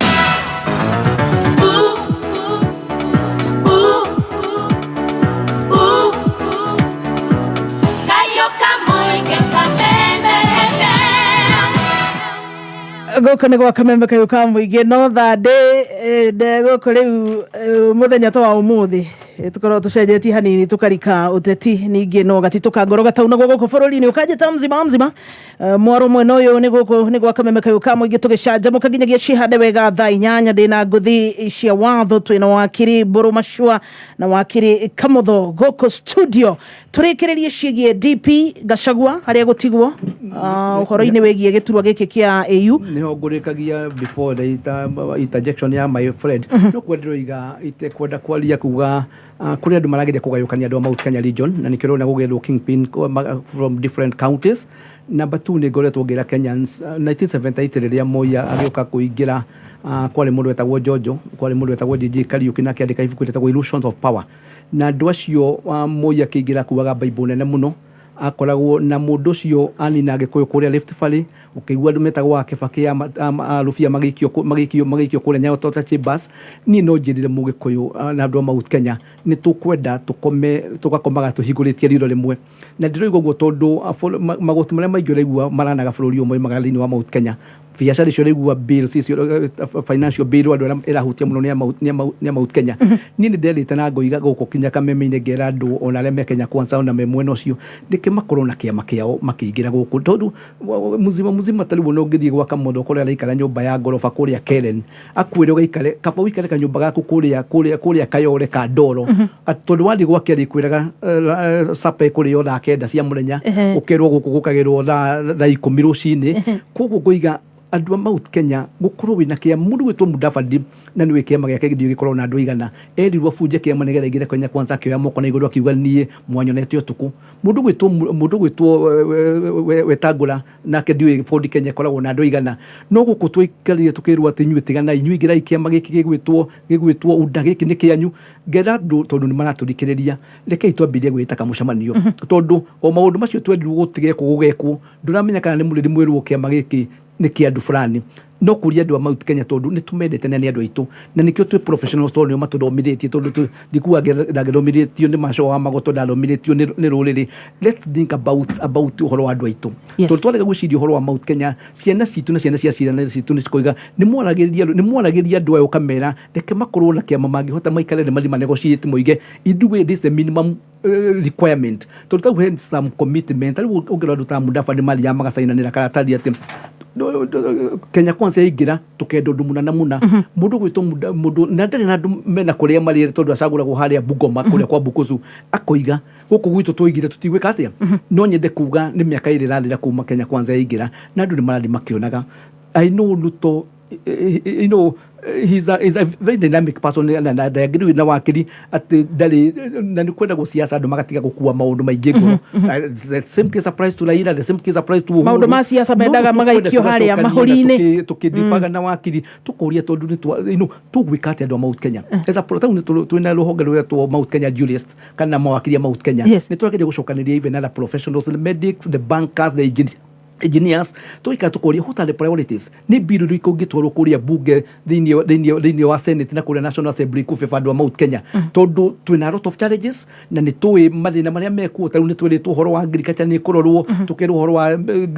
Gũkũ nĩ gwa Kameme kayũ ka mũingĩ no thandĩ gũkũ rĩu mũthenya ta wa ũmũthĩ tũkorwo tũcenjetie hanini tũkarika ũteti ningĩ no gatitũ ka ngoro gataunagwo gũkũ bũrũri-inĩ ũkanjĩta mzima mzima. Mwaro mwena ũyũ nĩ gũkũ nĩ gwa Kameme kayũ ka mũingĩ tũgĩcanjamũka nginyagia cihande wega thaa 8. Ndĩna ngũthi cia watho, twĩna wakiri Mbũrũ Macua na wakiri Kamotho gũkũ studio. Tũrĩkĩrĩrie ciĩgiĩ DP Gachagua harĩa gũtigwo ũhoro-inĩ wĩgiĩ gĩturwa gĩkĩ kĩa AU. Niho ngũrĩkagia before the interjection ya my friend, no kwendera itekwenda kwaria kuga kũrĩ andũ marageria kũgayũkania andũ a Mount Kenya region, na nĩkĩo ũrona gũgethwo kingpin from different counties. Number 2, nĩ ngoretwo ngĩra Kenyans, 1978 rĩrĩa Moi agĩũka kũingĩra, kwarĩ mũndũ wetagwo Jojo, kwarĩ mũndũ wetagwo JJ Kariuki, na akĩandĩka ibuku rĩtagwo Illusions of Power. Na andũ acio, Moi akĩingĩra kuaga Bible nene mũno, akoragwo na mũndũ ũcio anina Gĩkũyũ kũrĩa Rift Valley, ũkĩigua andũ metagwo a Kĩbakĩ a Rũbia magĩikio kũrĩa Nyayo Torture Chambers. Niĩ no njĩrire Mũgĩkũyũ na andũ a Mount Kenya nĩ tũkwenda tũkome tũgakomaga tũhingũrĩtie riitho rĩmwe, na ndĩroiga ũguo tondũ magoti marĩa maingĩ ũraigua maranaga bũrũri ũyũ moimaga thĩinĩ wa Mount Kenya. Biacara icio ũraigua bills icio, financial bill, andũ arĩa ĩrahutia mũno nĩ a Mount Kenya. Niĩ nĩ nderĩte na ngoiga gũkũ kinya kameme-inĩ, ngera andũ ona arĩa me Kenya Kwanza ona me mwena ũcio nĩkĩ makorwo na kĩama kĩao makĩingĩra gũkũ, tondũ muzima muzima ta rĩu ona ũngĩthiĩ gwa Kamotho kũrĩa araikara nyũmba ya ngoroba kũrĩa Karen, akwĩre ũgaikare kaba ũikare kanyũmba gaku kũrĩa Kayore ka Ndoro, tondũ wathiĩ gwake arĩkwĩraga supper ĩkũrĩo thaa 9 cia mũthenya, ũkerwo gũkũ gũkagĩrwo thaa 10 rũcinĩ. Koguo ngoiga andũ a Mount Kenya gũkorwo wĩna kĩama, mũndũ gwĩtwo Mudavadi na nĩwe kĩama gĩake gĩthiĩ gĩkorwo na andũ aigana, erirwo abunje kĩama nĩgetha aingĩre Kenya Kwanza, akĩoya moko na igũrũ akiuga niĩ mwanyonete ũtukũ. Mũndũ gwĩtwo Wetangũla nake ndiũĩ Ford Kenya ĩkoragwo na andũ aigana, no gũkũ tũikarire tũkĩrwo atĩ inyuĩ tiganai, inyuĩ ingĩrai kĩama gĩkĩ gĩgwĩtwo UDA, gĩkĩ nĩ kĩanyu. Ngera andũ tondũ nĩ maratũthikĩrĩria, rekei twambĩrĩrie gwĩta kamũcemanio, tondũ o maũndũ macio twerirwo gũtigekwo gũgekwo, ndũramenya kana nĩ mũrĩrĩ mwĩrwo kĩama gĩkĩ nĩ kĩa andũ fulani. No kũria andũ a Mount Kenya, tondũ nĩ tũmendete na nĩ andũ aitũ na nĩkĩo twĩ professionals, tondũ nĩo matũthomithĩtie, tondũ ndikuga ndangĩthomithĩtio nĩ maco wa magoto, ndathomithĩtio nĩ rũrĩrĩ. Let's think about ũhoro wa andũ aitũ, tondũ twarega gwĩciria ũhoro wa Mount Kenya, ciana citũ na ciana cia ciana citũ nĩ cikoiga nĩ mwaragĩria andũ aya ũkamera reke makorwo na kĩama mangĩhota maikare nĩ mathi ma negotiate moige ithuĩ this is the minimum requirement, tondũ tau he some commitment. Rĩu ũngĩrora andũ ta Mudavadi mathiaga magacainanĩra karatathi atĩ Kenya Kwanza yaingĩra tũkenda ũndũ mũna na mũna. Mũndũ gwĩtwo mũndũ na ndarĩ na andũ mena kũrĩa marĩ, tondũ acagũragwo harĩa Bungoma kũrĩa kwa Bukusu, akoiga gũkũ gwitũ twoigire tũtigwĩka atĩa. No nyende kuga nĩ mĩaka 2 ĩrathira kuma Kenya Kwanza yaingĩra na andũ nĩ marathiĩ makĩonaga. I know Ruto He's a very dynamic person na ndagĩrĩirwo na wakiri atĩ ndarĩ na nĩ kwenda gũciaca andũ magatiga gũkua maũndũ maingĩ ngoro. The same case applies to Raila, the same case applies to Uhuru. Maũndũ ma siasa mendaga No magaikio tũkwenda harĩa tũgacokania na mahũri-inĩ. Tũkĩdibaga na wakiri tũkũria tondũ nĩ tũgwĩka atĩa andũ a Mount Kenya as a tarĩu nĩ twĩna rũhonge rũrĩa twa Mount Kenya jurist kana mawakiri a Mount Kenya. Nĩ tũrageria gũcokanĩria even other professionals, the medics, the bankers, the engineers, tũgaikara tũkoria what are the priorities, nĩ bill irĩkũ ũngĩtwarwo kũrĩa bunge thĩinĩ wa Senate na kũrĩa National Assembly kũbeba andũ a Mount Kenya, tondũ twĩna a lot of challenges na nĩ tũĩ mathĩna marĩa mekuo. Tarĩu nĩ twĩrĩtwo ũhoro wa agriculture nĩ kũrorwo, tũkerwo ũhoro wa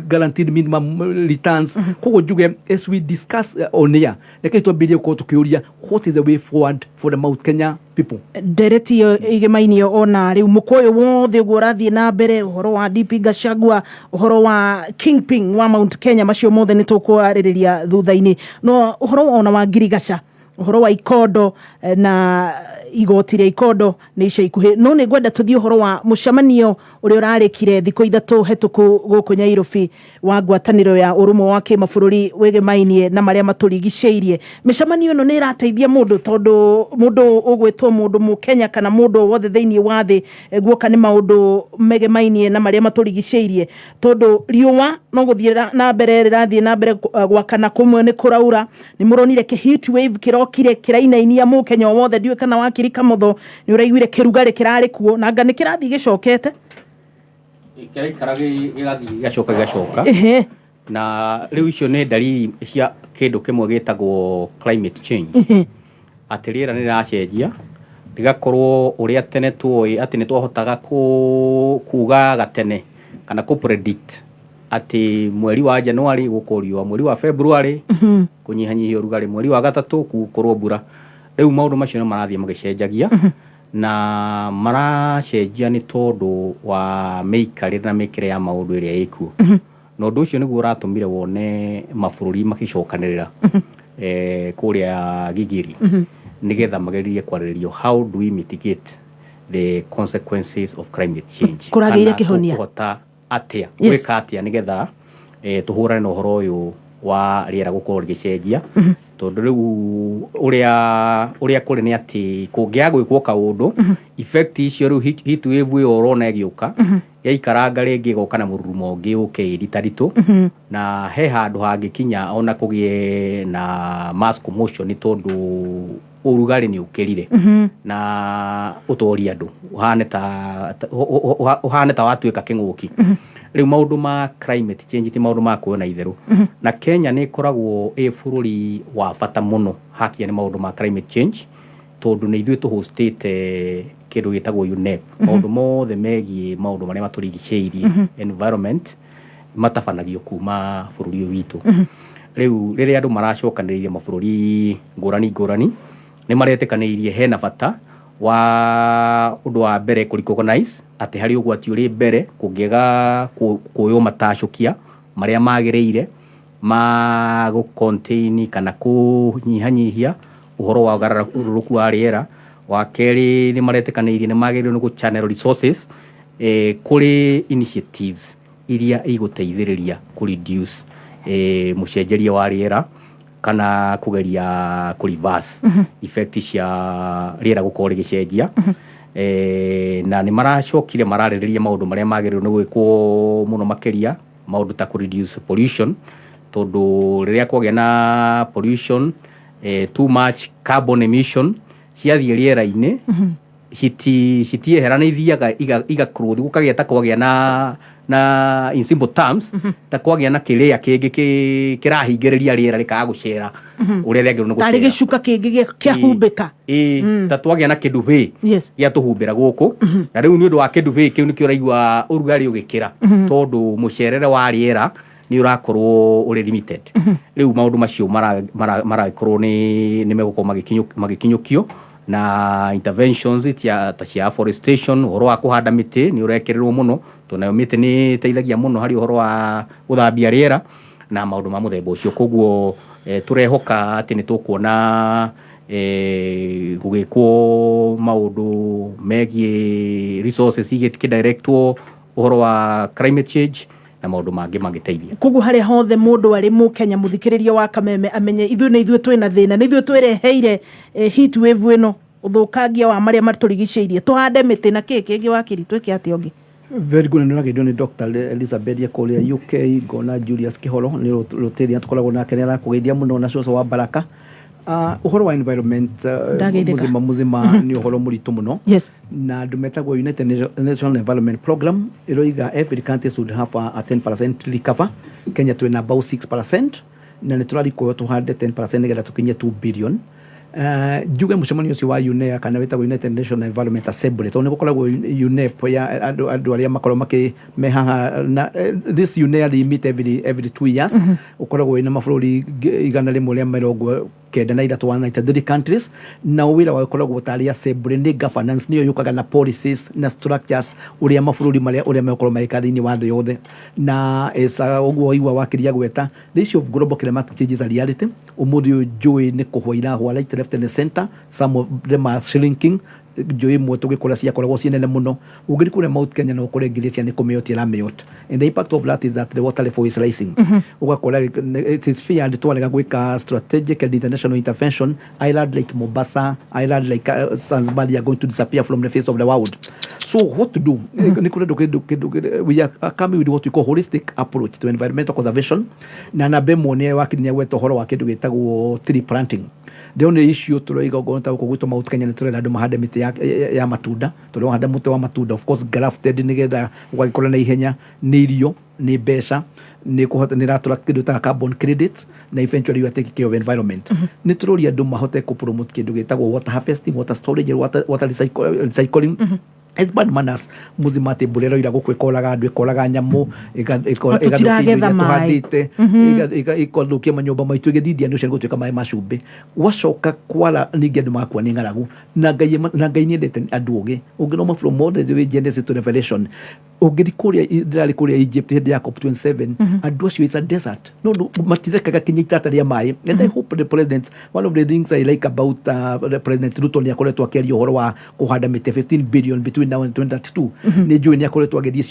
guaranteed minimum returns. Koguo njuge as we discuss on air, reke twambĩrĩrie gũkorwo tũkĩũria what is the way forward for the Mount Kenya people. Ndereti ĩyo ĩgĩmainio ona rĩu mũkwa ũyũ wothe ũguo ũrathiĩ na mbere, ũhoro wa DP Gachagua, ũhoro wa kingpin wa Mount Kenya, macio mothe nĩ tũkwarĩrĩria thutha-inĩ, no ũhoro ona wa ngirigaca, ũhoro wa ikondo na igoti rĩa ikondo nĩ ica ikuhĩ, no nĩ ngwenda tũthiĩ ũhoro wa mũcemanio ũrĩa ũrarĩkire thikũ 3 hetũku gũkũ Nyairobi wa ngwatanĩro ya ũrũmwe wa kĩmabũrũri wĩgĩmainie na marĩa matũrigicĩirie. Mĩcemanio ĩno nĩ ĩrateithia mũndũ, tondũ mũndũ ũgwĩtwo mũndũ mũkenya kana mũndũ o wothe thĩinĩ wa thĩ guoka nĩ maũndũ megemainie na marĩa matũrigicĩirie, tondũ riũa no gũthiĩ na mbere rĩrathiĩ na mbere gwakana, kũmwe nĩ kũraura, nĩ mũronire kĩ heat wave kĩrokire kĩrainainia mũkenya o wothe. Ndiũĩ kana wakiri Kamotho nĩ ũraiguire kĩrugarĩ kĩrarĩ kuo na anga nĩ kĩrathiĩ gĩcokete. Kĩraikara gĩgathiĩ gĩgacoka gĩgacoka. Na rĩu icio nĩ ndariri cia kĩndũ kĩmwe gĩtagwo climate change, atĩ rĩera nĩ rĩracenjia rĩgakorwo ũrĩa tene tuoĩ atĩ nĩ twahotaga kuga gatene kana kũ predict atĩ mweri wa January gũkorwo riũa, mweri wa February kũnyihanyihia ũrugarĩ, mweri wa gatatũ gũkorwo mbura. Rĩu maũndũ macio nĩ marathiĩ magĩcenjagia na maracenjia nĩ tondũ wa mĩikarĩre na mĩkĩre ya maũndũ ĩrĩa ĩkuo, na ũndũ ũcio nĩguo ũratũmire wone mabũrũri magĩcokanĩrĩra kũrĩa Gigiri nĩgetha magerie kwarĩrĩrio how do we mitigate the consequences of climate change. Kũragĩire Kana kĩhonia. tũkũhota atĩa gwĩka atĩa nĩgetha tũhũrane na ũhoro ũyũ wa rĩera gũkorwo rĩgĩcenjia, tondũ rĩu ũrĩa kũrĩ nĩ atĩ kũngĩaga gwĩkwo kaũndũ, effect icio rĩu heat wave ĩyo ũrona ĩgĩũka yaikaranga rĩngĩ ĩgoka na mũrurumo ũngĩ ũke ĩritaritũ, na he handũ hangĩkinya ona kũgĩe na mass commotion nĩ tondũ ũrugarĩ nĩ ũkĩrire na ũtorie andũ ũhane ta watuĩka kĩng'ũki. Rĩu maũndũ ma climate change ti maũndũ ma kuoywo na itherũ, na Kenya nĩ ĩkoragwo ĩ bũrũri wa bata mũno hakinya nĩ maũndũ ma climate change, tondũ nĩ ithuĩ tũhostĩte kĩndũ gĩtagwo UNEP. Maũndũ mothe megiĩ maũndũ marĩa matũrigicĩirie, environment, matabanagio kuma bũrũri ũyũ witũ. Rĩu rĩrĩa andũ maracokanĩrĩire mabũrũri ngũrani ngũrani, nĩ maretĩkanĩirie hena bata wa ũndũ wa mbere kũ recognize atĩ harĩ ũgwati ũrĩ mbere kũngĩaga kuoywo matacũkia marĩa magĩrĩire ma gũ contain kana kũnyihanyihia ũhoro wa ũgarũrũku wa rĩera. Wa kerĩ, nĩ maretĩkanĩirie nĩ magĩrĩirwo nĩ gũ channel resources kũrĩ initiatives iria igũteithĩrĩria kũ reduce mũcenjerie wa rĩera kana kũgeria kũ reverse effect cia rĩera gũkorwo rĩgĩcenjia. Na nĩ maracokire mararĩrĩria maũndũ marĩa magĩrĩirwo nĩ gwĩkwo mũno makĩria, maũndũ ta kũ reduce pollution, tondũ rĩrĩa kwagĩa na pollution, too much carbon emission ciathiĩ rĩera-inĩ citiehera, nĩ ithiaga igakrũthi gũkagĩa ta kwagĩa na in simple terms ta kwagĩa na kĩrĩa kĩngĩ kĩrahingĩrĩria rĩera rĩkaga gũcera ũrĩa rĩagĩrĩirwo nĩ tarĩ gũcera. Gĩcuka kĩngĩ kĩahumbĩka. Ĩĩ, ta twagĩa na kĩnduhĩ gĩa tũhumbĩra gũkũ, na rĩu nĩ ũndũ wa kĩnduhĩ kĩu nĩkĩo ũraigua ũrugarĩ ũgĩkĩra, tondũ mũcerere wa rĩera nĩ ũrakorwo ũrĩ limited. Rĩu maũndũ macio maragĩkorwo nĩ megũkorwo magĩkinyũkio na interventions ta cia afforestation. Ũhoro wa kũhanda mĩtĩ nĩ ũrekĩrĩrwo mũno, tondũ nayo mĩtĩ nĩ ĩteithagia mũno harĩ ũhoro wa gũthambia rĩera na maũndũ ma mũthemba ũcio. Koguo tũrehoka atĩ nĩ tũkuona gũgĩkwo maũndũ megiĩ resources igĩkĩdirectwo ũhoro wa climate change. Na maũndũ mangĩ mangĩteithia. Koguo harĩa hothe mũndũ arĩ, mũkenya mũthikĩrĩria wa Kameme, amenye ithuĩ nĩ ithuĩ twĩna thĩna, nĩ ithuĩ twĩreheire heat wave ĩno, ũthũkangia wa marĩa matũrigicĩirie. Tũhande mĩtĩ na kĩ kĩngĩ, wakiri, twĩke atĩa ũngĩ? Very good. Nĩ ũrageithio nĩ Dr. Elizabeth kũrĩa UK. Ngona Julius Kĩhoro nĩ Rotarian tũkoragwo nake, nĩ arakũgeithia mũno, na cũcũ wa Baraka. Ũhoro wa environment Ndageithĩka. Muzima muzima, nĩ ũhoro mũritũ mũno. Na andũ metagwo United National Environment Program ĩroiga every country should have a 10% tree cover. Kenya twĩna about 6% na nĩ tũrarikwo tũhande 10% nĩgetha tũkinye 2 billion. Njuge mũcemanio ũcio wa UNEA, kana wĩtagwo United National Environment Assembly, tondũ nĩ gũkoragwo UNEP ya andũ arĩa makoragwo makĩ me haha na this UNEA, they meet every 2 years. Ũkoragwo wĩna mabũrũri 193, 193 countries, na wĩra wao ũkoragwo tarĩ assembly, nĩ governance, nĩyo yũkaga na policies na structures ũrĩa mabũrũri marĩa ũrĩa megũkorwo magĩka thĩinĩ wa thĩ yothe. Na ũguo waigua wakĩria gweta, the issue of global climatic change is a reality. Ũmũthĩ ũyũ njũĩ nĩ kũhwa irahwa right, left and center. Some of them are shrinking. Njũĩ imwe tũgĩkũra ciakoragwo ciĩ nene mũno. Ũngĩthiĩ kũrĩa Mount Kenya no ũkore glacier nĩ kũmelt ĩramelt, and the impact of that is that the water level is rising. Ũgakora it is feared twarega gwĩka strategic and international intervention, island like Mombasa, island like Zanzibar, they are going to disappear from the face of the world. So what to do? Nĩ kũrĩ kĩndũ we are coming with what we call holistic approach to environmental conservation. Na namba ĩmwe nĩ wakiri nĩ agweta ũhoro wa kĩndũ gĩtagwo tree planting. The only issue tũroiga okorwo ta gũkũ gwitũ Mount Kenya, nĩ tũrenda andũ mahande mĩtĩ ya matunda, tondũ wahanda mũtĩ wa matunda, of course grafted, nĩgetha ũgagĩkũra na ihenya, nĩ irio, nĩ mbeca, nĩ kũhota nĩ ĩratũra kĩndũ ta carbon credits, na eventually you are taking care of environment. Nĩ tũroria andũ mahote kũ promote kĩndũ gĩtagwo water harvesting, water storage, water recycling. It's bad manners muzima atĩ mbura ĩroira gũkũ ĩkoraga andũ, ĩkoraga nyamũ, Na ĩgathũkia indo tũtiragetha iria maĩ. tũhandĩte, ĩgathũkia manyũmba maitũ, ĩgĩthiĩ Indian Ocean gũtuĩka maĩ ma cumbĩ. Gwacoka kwara ningĩ andũ magakua nĩ ng'aragu. Na Ngai nĩ endete andũ ogĩ. Ũngĩthoma from all the way Genesis to Revelation, ũngĩthiĩ kũrĩa ndĩrarĩ kũrĩa Egypt hĩndĩ ya COP27, andũ acio, it's a desert, no matirekaga kinya itata rĩa maĩ. And I hope the president, one of the things I like about the President Ruto, nĩ akoretwo akĩaria ũhoro wa kũhanda mĩtĩ 15 billion between now and 2032. Nĩ njũĩ nĩ akoretwo agĩthiĩ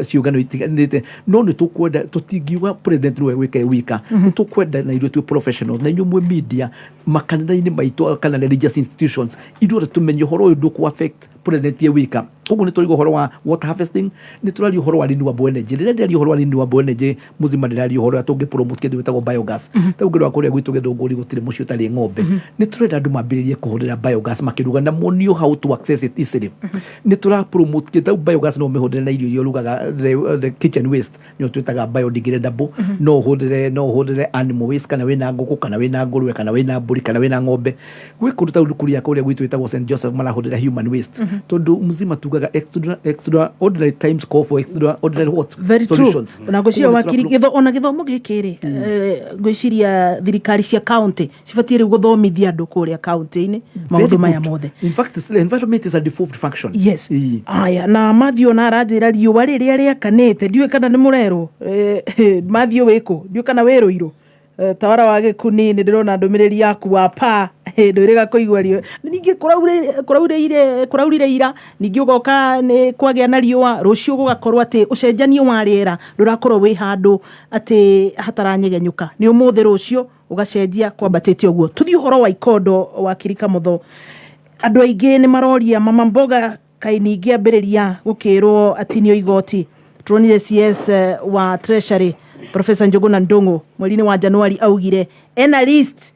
ciũngano itiganĩte, no nĩ tũkwenda, tũtingiuga president nĩwe gwĩka wika. Nĩ tũkwenda na ithuĩ twĩ professionals, na inyuĩ mwĩ media, makanitha-inĩ maitũ kana religious institutions, ithuothe tũmenye ũhoro ũyũ ndũkũ affect president ye wika. Koguo nĩ tũrauga ũhoro wa water harvesting, nĩ tũraria ũhoro wa renewable energy. Rĩrĩa ndĩraria ũhoro wa renewable energy muzima, ndĩraria ũhoro ũrĩa tũngĩ promote kĩndũ gĩtagwo biogas. Ta ũngĩrora kũrĩa gwitũ Gĩthũngũri, gũtirĩ mũciĩ ũtarĩ ng'ombe. Nĩ tũrenda andũ mambĩrĩrie kũhũthĩra biogas makĩruga na monio how to access it easily. Nĩ tũra promote kĩndũ biogas, no ũmĩhũthĩre na irio iria ũrugaga, the kitchen waste, nĩyo twĩtaga biodegradable. No ũhũthĩre animal waste, kana wĩna ngũkũ, kana wĩna ngũrwe, kana wĩna mbũri, kana wĩna ng'ombe. Gwĩ kũndũ ta kũrĩa gwitũ ĩtagwo St Joseph, marahũthĩra human waste, tondũ mzima tugaga extraordinary times call for extraordinary what? Very true. Solutions. Na ngwĩciria Koguo nĩ wakiri ona gĩthomo gĩkĩ rĩ, ngwĩciria thirikari cia county cibatiĩ rĩu gũthomithia andũ kũrĩa county-inĩ maũndũ Very maya good. mothe. In fact, the environment is a devolved function. Yes. Aya, na Matthew ona aranjĩra riũa rĩrĩa rĩakanĩte, ndiũĩ kana nĩ mũrerwo. Matthew wĩkũ? Ndiũĩ kana wĩ Rũirũ. Tawara wa gĩkuni, nĩ ndĩrona ndũmĩrĩri yaku wa pa ndwĩrĩga kũigua riũa. Ningĩ kũraurire ira, ningĩ ũgoka nĩ kwagĩa na riũa, rũciũ gũgakorwo atĩ ũcenjanio wa rĩera ndũrakorwo wĩ handũ atĩ hataranyegenyũka, nĩ ũmũthĩ rũciũ ũgacenjia kwambatĩte ũguo. Tũthiĩ ũhoro wa ikondo, wakiri Kamũtho. Andũ aingĩ nĩ maroria, mama mboga kaĩ ningĩ ambĩrĩria gũkĩrwo atinio igoti. Turonire CS wa Treasury Professor Njuguna Ndung'u mweri-inĩ wa Januari augire ena list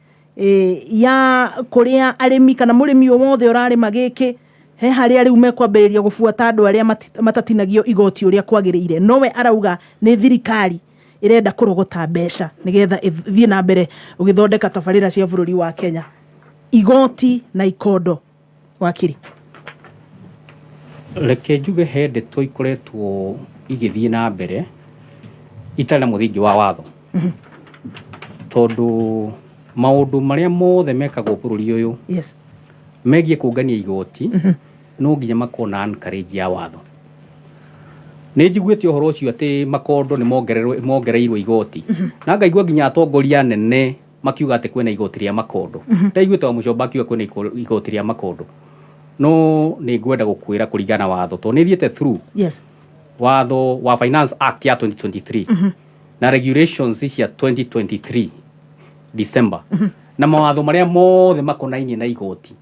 ya kũrĩa arĩmi kana mũrĩmi o wothe ũrarĩma gĩkĩ, he harĩa rĩu mekwambĩrĩria gũbuata andũ arĩa matatinagio igoti ũrĩa kwagĩrĩire. Nowe arauga nĩ thirikari ĩrenda kũrogota mbeca nĩgetha ĩthiĩ na mbere ũgĩthondeka tabarĩra cia bũrũri wa Kenya. Igoti na ikondo, wakiri? Reke njuge he ndeto ikoretwo igĩthiĩ na mbere itarĩ na mũthingi wa watho, tondũ maũndũ marĩa mothe mekagwo bũrũri ũyũ megiĩ kũngania igoti no nginya makorwo na encourage ya watho. Nĩ njiguĩte ũhoro ũcio atĩ makondo nĩ mongereirwo igoti, na ngaigua nginya atongoria anene makiuga atĩ kwĩna igoti rĩa makondo. Ndaiguĩte wa Mũcomba akiuga kwĩna igoti rĩa makondo, no nĩ ngwenda gũkwĩra kũringana na watho, tondũ nĩ thiĩte through. Watho wa Finance Act ya 2023 na regulations cia 2023 December na mawatho marĩa mothe makonainie na igoti,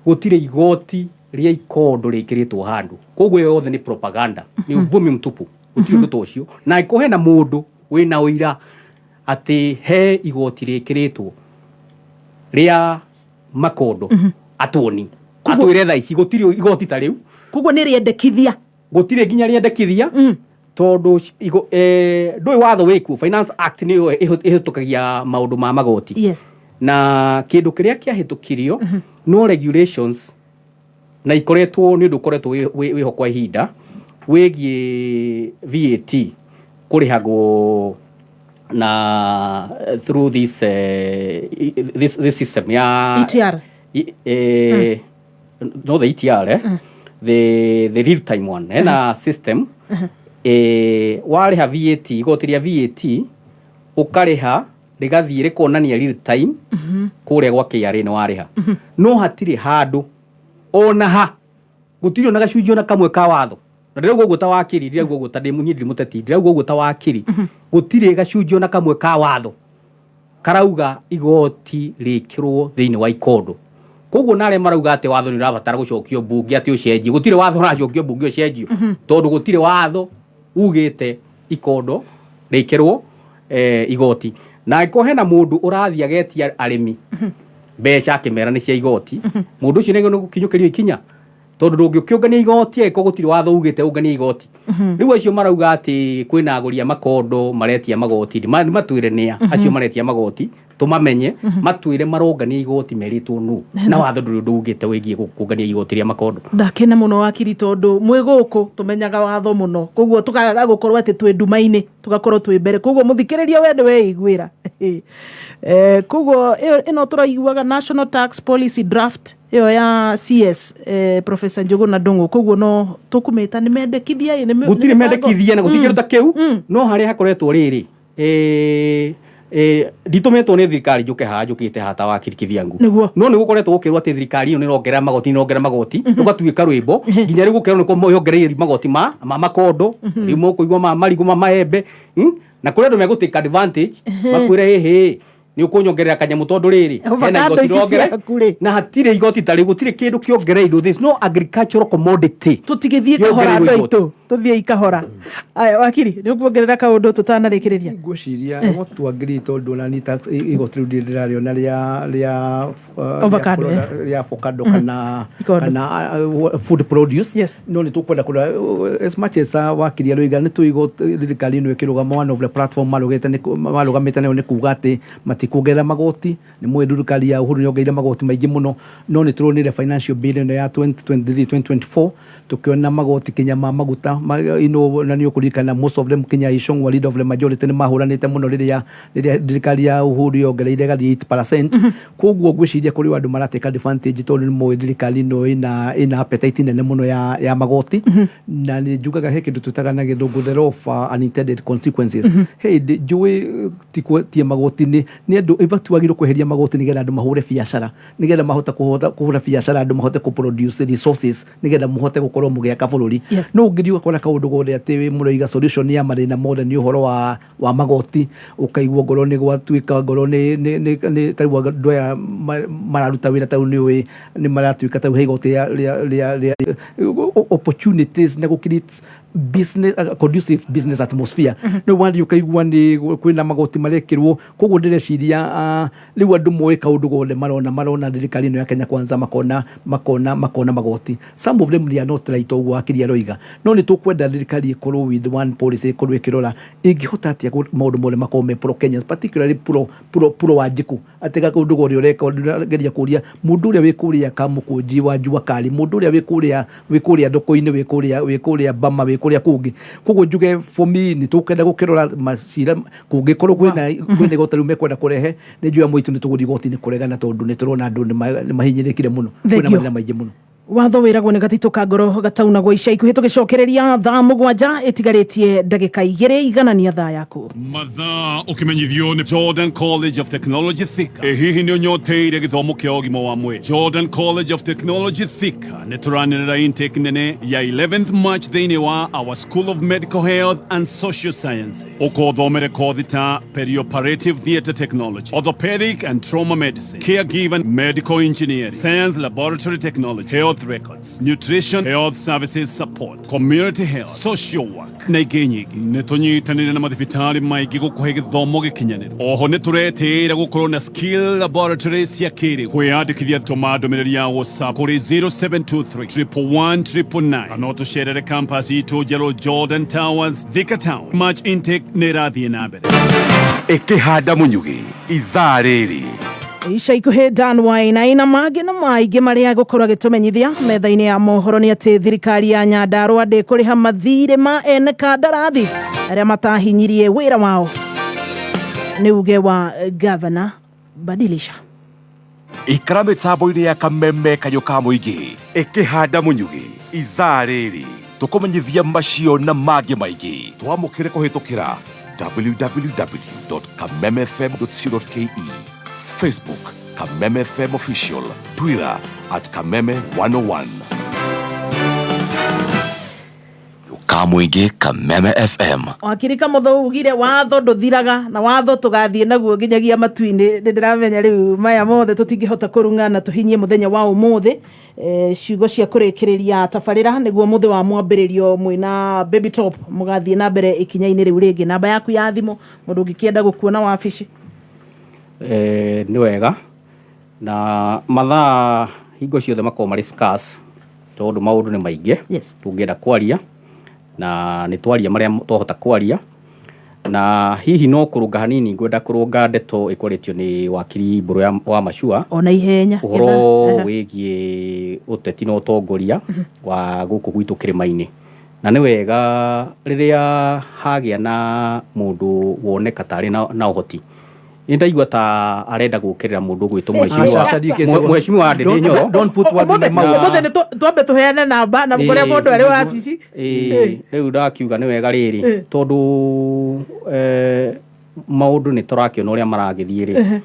gũtirĩ igoti rĩa ikondo rĩkĩrĩtwo handũ. Koguo ĩyo yothe nĩ propaganda, nĩ uvumi mtupu. Gũtirĩ ũndũ ta ũcio, na angĩkorwo hena mũndũ wĩna ũira atĩ he igoti rĩkĩrĩtwo rĩa makondo, atuoni atwĩre thaa ici gũtirĩ igoti ta rĩu. Koguo nĩ rĩendekithia? Gũtirĩ nginya rĩendekithia, tondũ ndũĩ watho wĩkuo. Finance Act nĩyo ĩhĩtũkagia maũndũ ma magoti na kĩndũ kĩrĩa kĩahĩtũkirio no regulations, na ikoretwo nĩ ũndũ ũkoretwo wĩho kwa ihinda wĩgiĩ VAT kũrĩhagwo na through this system ya ETR. No, the ETR, the real time one, hena system warĩha VAT, igoti rĩa VAT ũkarĩha rĩgathiĩ rĩkonania real time kũrĩa gwa KRA nĩ warĩha. No hatirĩ handũ ona ha, gũtirĩ ona gacunjĩ ona kamwe ka watho, na ndĩrauga ũguo ta wakiri, ndĩrauga ũguo ta ndĩ niĩ ndirĩ mũteti, ndĩrauga ũguo ta wakiri, gũtirĩ gacunjĩ ona kamwe ka watho karauga igoti rĩkĩrwo thĩinĩ wa ikondo. Koguo na arĩa marauga atĩ watho nĩ ũrabatara gũcokio mbunge atĩ ũcenjio, gũtirĩ watho ũracokio mbunge ũcenjio, tondũ gũtirĩ watho ugĩte ikondo rĩkĩrwo igoti. Na angĩkorwo hena mũndũ ũrathiĩ agetia arĩmi mbeca akĩmera nĩ cia igoti, mũndũ ũcio nĩ gũkinyũkĩrio ikinya, tondũ ndũngĩkĩũngania igoti angĩkorwo gũtirĩ watho ugĩte ũngania igoti. Rĩu acio marauga atĩ kwĩna agũri a makondo maretia magoti, nĩ matwĩre nĩa acio maretia magoti, tũmamenye, matwĩre marongania igoti merĩtwo nũ, na watho ndũrĩ ũndũ ugĩte wĩgiĩ kũngania igoti rĩa makondo. Ndakena mũno, wakiri, tondũ mwĩ gũkũ tũmenyaga watho mũno, koguo tũkaga gũkorwo atĩ twĩ nduma-inĩ, tũgakorwo twĩ mbere. Koguo mũthikĩrĩria, we nĩ weiguĩra. Koguo ĩno tũraiguaga National Tax Policy Draft ĩyo ya CS, Professor Njuguna Ndung'u, koguo no tũkũmĩta nĩ mendekithia ĩ, gũtirĩ nĩ mĩbango. Mendekithia na gũtirĩ kĩndũ ta kĩu. No harĩa hakoretwo rĩrĩ, nditũmĩtwo nĩ thirikari njũke haha, njũkĩte haha ta wakiri Kĩthiangu. No nĩ gũkoretwo gũkĩrwo atĩ thirikari ĩyo nĩ ĩrongerera magoti, nĩ ĩrongerera magoti, rũgatuĩka rwĩmbo, nginya rĩu gũkerwo nĩ yongereire magoti ma makondo, rĩu mũkũigua ma marigũ, ma maembe, Na kũrĩ andũ megũ take advantage, makwĩre hĩhĩ nĩ ũkũnyongerera kanyamũ tondũ rĩrĩ hena Avocado igoti ici rongere ciaku rĩ. Na hatirĩ igoti ta rĩu, gũtirĩ kĩndũ kĩongereirwo. There is no agricultural commodity Tũtigĩthiĩ kahora, yongereirwo andũ igoti. aitũ, tũthiĩ kahora. Aya, wakiri, nĩ ũkuongerera kaũndũ tũtanarĩkĩrĩria? Ngwĩciria what to agree, tondũ ona ni tax igoti rĩu ndirĩ ndĩrarĩona rĩa Avocado, rĩa avocado kana Ikondo. Kana food produce. No nĩ tũkwenda kũrora, as much as wakiri aroiga nĩ tũigo thirikari ĩno ĩkĩrũgama, one of the platform marũgĩte nĩ marũgamĩte nayo nĩ kuga atĩ matikuongerera magoti. Nĩ mũĩ thirikari ya Uhuru nĩ yongereire magoti maingĩ mũno, no nĩ tũronire financial bill ĩno ya 2023 2024 tũkĩona magoti kinya ma maguta na nĩ ũkũririkana most of them, kinya Ichung'wa, leader of the majority, nĩ mahũranĩte mũno rĩrĩa thirikari ya Uhuru yongereire gathiĩ 8%. Koguo ngwĩciria kũrĩ andũ maratake advantage, tondũ nĩ moĩ thirikari ĩno ĩna appetite nene mũno ya magoti. Na nĩ njugaga he kĩndũ twĩtaga na gĩthũngũ the law of unintended consequences. He hĩndĩ njũĩ ti kwetia magoti nĩ andũ ĩbatuagirwo kweheria magoti nĩgetha andũ mahũre biacara, nĩgetha mahota kũhũra biacara, andũ mahote kũ produce resources, nĩgetha mũhote gũkorwo mũgĩaka bũrũri. No ũngĩthiĩ ũgakora kaũndũ gothe atĩ mũroiga solution ya mathĩna mothe nĩ ũhoro wa magoti, ũkaigua ngoro nĩ gwatuĩka ngoro nĩ tarĩu andũ aya mararuta wĩra, tarĩu nĩ ũĩ nĩ maratuĩka tarĩu he igoti rĩa opportunities na gũ create business, conducive business atmosphere. Rĩu wathiĩ ũkaigua nĩ kwĩna magoti marekĩrwo. Koguo ndĩreciria rĩu andũ moĩ kaũndũ gothe marona thirikari ĩno ya Kenya Kwanza, makona magoti. Some of them, they are not right, ũguo wakiri aroiga. No nĩ tũkwenda thirikari ĩkorwo with one policy, ĩkorwo ĩkĩrora ĩngĩhota atĩa maũndũ mothe makorwo me pro Kenyans, particularly pro Wanjikũ, atĩ kaũndũ gothe ũreka ũrageria kũria mũndũ ũrĩa wĩ kũrĩa Kamũkũnji wa Jua Kali, mũndũ ũrĩa wĩ kũrĩa thoko-inĩ, wĩ kũrĩa Bama, wĩ kũrĩa kũngĩ. Koguo njuge for me nĩ tũkwenda gũkĩrora macira kũngĩkorwo kwĩna igoti rĩu mekwenda kũrehe. Nĩ njũĩ amwe aitũ nĩ tũgũthiĩ igoti-inĩ kũregana, tondũ nĩ tũrona andũ nĩ mahinyĩrĩkire mũno, kwĩna Thank you. mathĩna maingĩ mũno. Watho wĩragwo nĩ gatitũ ka ngoro gataunagwo ica ikuhĩ. Tũgĩcokereria thaa 7 ĩtigarĩtie ndagĩka 2, iganania thaa yaku. Mathaa ũkĩmenyithio nĩ Jordan College of Technology Thika. Ĩ hihi nĩ ũnyoteire gĩthomo kĩa ũgima wa mwĩrĩ? Jordan College of Technology Thika nĩ tũranĩrĩra intake nene ya 11th March thĩinĩ wa our School of Medical Health and Social Sciences. Ũkothomere kothi ta perioperative theatre technology, orthopedic and trauma medicine, caregiver, medical engineering, science laboratory technology, health records, nutrition, health services support, community health, social work na ingĩ nyingĩ. Nĩ tũnyitanĩire na mathibitarĩ maingĩ gũkũhe gĩthomo gĩkinyanĩru. Oho nĩ tũretĩĩra gũkorwo na skill laboratory cia kĩrĩu. Kwĩyandĩkithia, tũma ndũmĩrĩri ya WhatsApp kũrĩ 0723 111 999, kana ũtũcerere campus itũ njerũ, Jordan Towers, Thika Town. March intake nĩ ĩrathiĩ na mbere. Ĩkĩhanda mũnyugĩ ithaa rĩrĩ. Ica ikuhĩ Dan Wainaina mangĩ na maingĩ marĩa gũkorwo agĩtũmenyithia metha-inĩ ya mohoro nĩ atĩ thirikari ya Nyandarũa ndĩkũrĩha mathirĩ ma ene kandarathi arĩa matahinyirie wĩra wao, nĩ uge wa gavana Badilisha. Ikara mĩtambo-inĩ ya Kameme kayũ ka mũingĩ. Ĩkĩhanda mũnyugĩ ithaa rĩrĩ, tũkũmenyithia macio na mangĩ maingĩ. Twamũkĩre kũhĩtũkĩra www.kamemefm.co.ke, Facebook Kameme FM Official, Twitter @Kameme101 ka mũingĩ, Kameme FM. Wakiri Kamotho, ugire watho ndũthiraga na watho tũgathiĩ naguo nginyagia matu-inĩ. Nĩ ndĩramenya rĩu maya mothe tũtingĩhota kũrung'a na tũhinyie mũthenya wa ũmũthĩ. Ciugo cia kũrĩkĩrĩria tabarĩra nĩguo mũthĩ wa mwambĩrĩrio mwĩna Baby Top mũgathiĩ na mbere ikinya-inĩ rĩu rĩngĩ. Namba yaku ya thimũ, mũndũ ũngĩkĩenda gũkuona wabici? Nĩ wega, na mathaa hingo ciothe makoragwo marĩ scarce tondũ maũndũ nĩ maingĩ. Tũngĩenda kwaria na nĩ twaria marĩa twahota kwaria, na hihi no kũrũnga hanini, ngwenda kũrũnga ndeto ĩkwarĩtio nĩ wakiri Mbũrũ wa Macua ona ihenya ũhoro wĩgiĩ ũteti na ũtongoria wa gũkũ gwitũ kĩrĩma-inĩ. Na nĩ wega rĩrĩa hagĩa na mũndũ woneka tarĩ na ũhoti, nĩ ndaigua ta arenda gũkĩrĩra mũndũ ũgwĩtwo mheshimiwa Aca, aca, ndiĩkĩte. Mheshimiwa Ndĩndĩ Nyoro. Don't put words in my mouth. Ũmũthĩ nĩ twambe tũheane namba na kũrĩa mũndũ arĩ wabici. Rĩu ndakiuga nĩ wega rĩrĩ, tondũ maũndũ nĩ tũrakĩona ũrĩa maragĩthiĩ rĩ,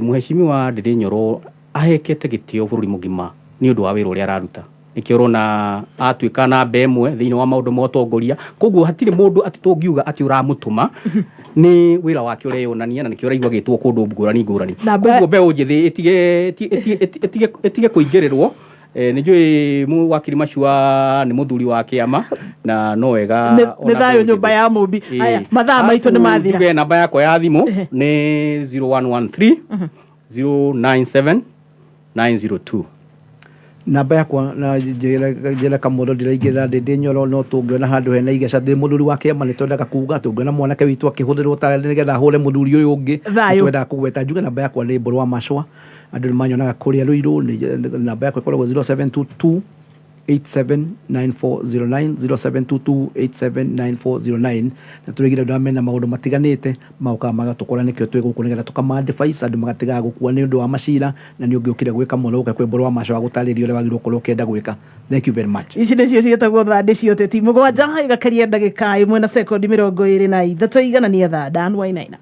mheshimiwa Ndĩndĩ Nyoro ahekete gĩtĩo bũrũri mũgima nĩ ũndũ wa wĩra ũrĩa araruta. Nĩkĩo ũrona atuĩka namba ĩmwe thĩinĩ wa maũndũ ma ũtongoria. Koguo hatirĩ mũndũ atĩ tũngiuga atĩ ũramũtũma, nĩ wĩra wake ũreyonania, na nĩkĩo ũraigua agĩtwo kũndũ ngũrani ngũrani. Koguo mbeũ njĩthĩ ĩtige kũingĩrĩrwo. Nĩ njũĩ wakiri Macua nĩ mũthuri wa kĩama na no wega. Nĩ Ona thayũ mbeũ nyũmba njĩthĩ. ya mũmbi. Aya, mathaa maitũ nĩ Arabu mathira. Njuge namba yakwa ya thimũ nĩ 0113 097 902. Namba yakwa na njĩra Kamũro, ndĩraingĩrĩra Ndĩndĩ Nyoro, no tũngĩona handũ hena igeca, ndĩ mũthuri wa kĩama, nĩ twendaga kuga tũngĩona mwanake witũ akĩhũthĩrwo ta nĩgetha ahũre mũthuri ũyũ ũngĩ. Thayũ. Nĩ twendaga kũgweta. Njuge namba yakwa nĩ Mbũrũ wa Macwa, andũ nĩ manyonaga kũrĩa Rũirũ. Namba yakwa ĩkoragwo 0722 879409, 0722 879409. Na tũrĩgire andũ arĩa mena maũndũ matiganĩte magokaga magatũkora, nĩkĩo twĩ gũkũ, nĩgetha tũkama-advise andũ magatigaga gũkua nĩ ũndũ wa macira. Na nĩ ũngĩũkire gwĩka mũno, ũke kwĩ Mbũrũ wa Macwa gũtarĩria ũrĩa wagĩrĩirwo gũkorwo ũkĩenda gwĩka. Thank you very much. Ici nĩcio ciĩtagwo thandĩ cia ũteti. 7 ĩgakaria ndagĩka 1 na sekondi 23, iganania thaa. Dan Wainaina.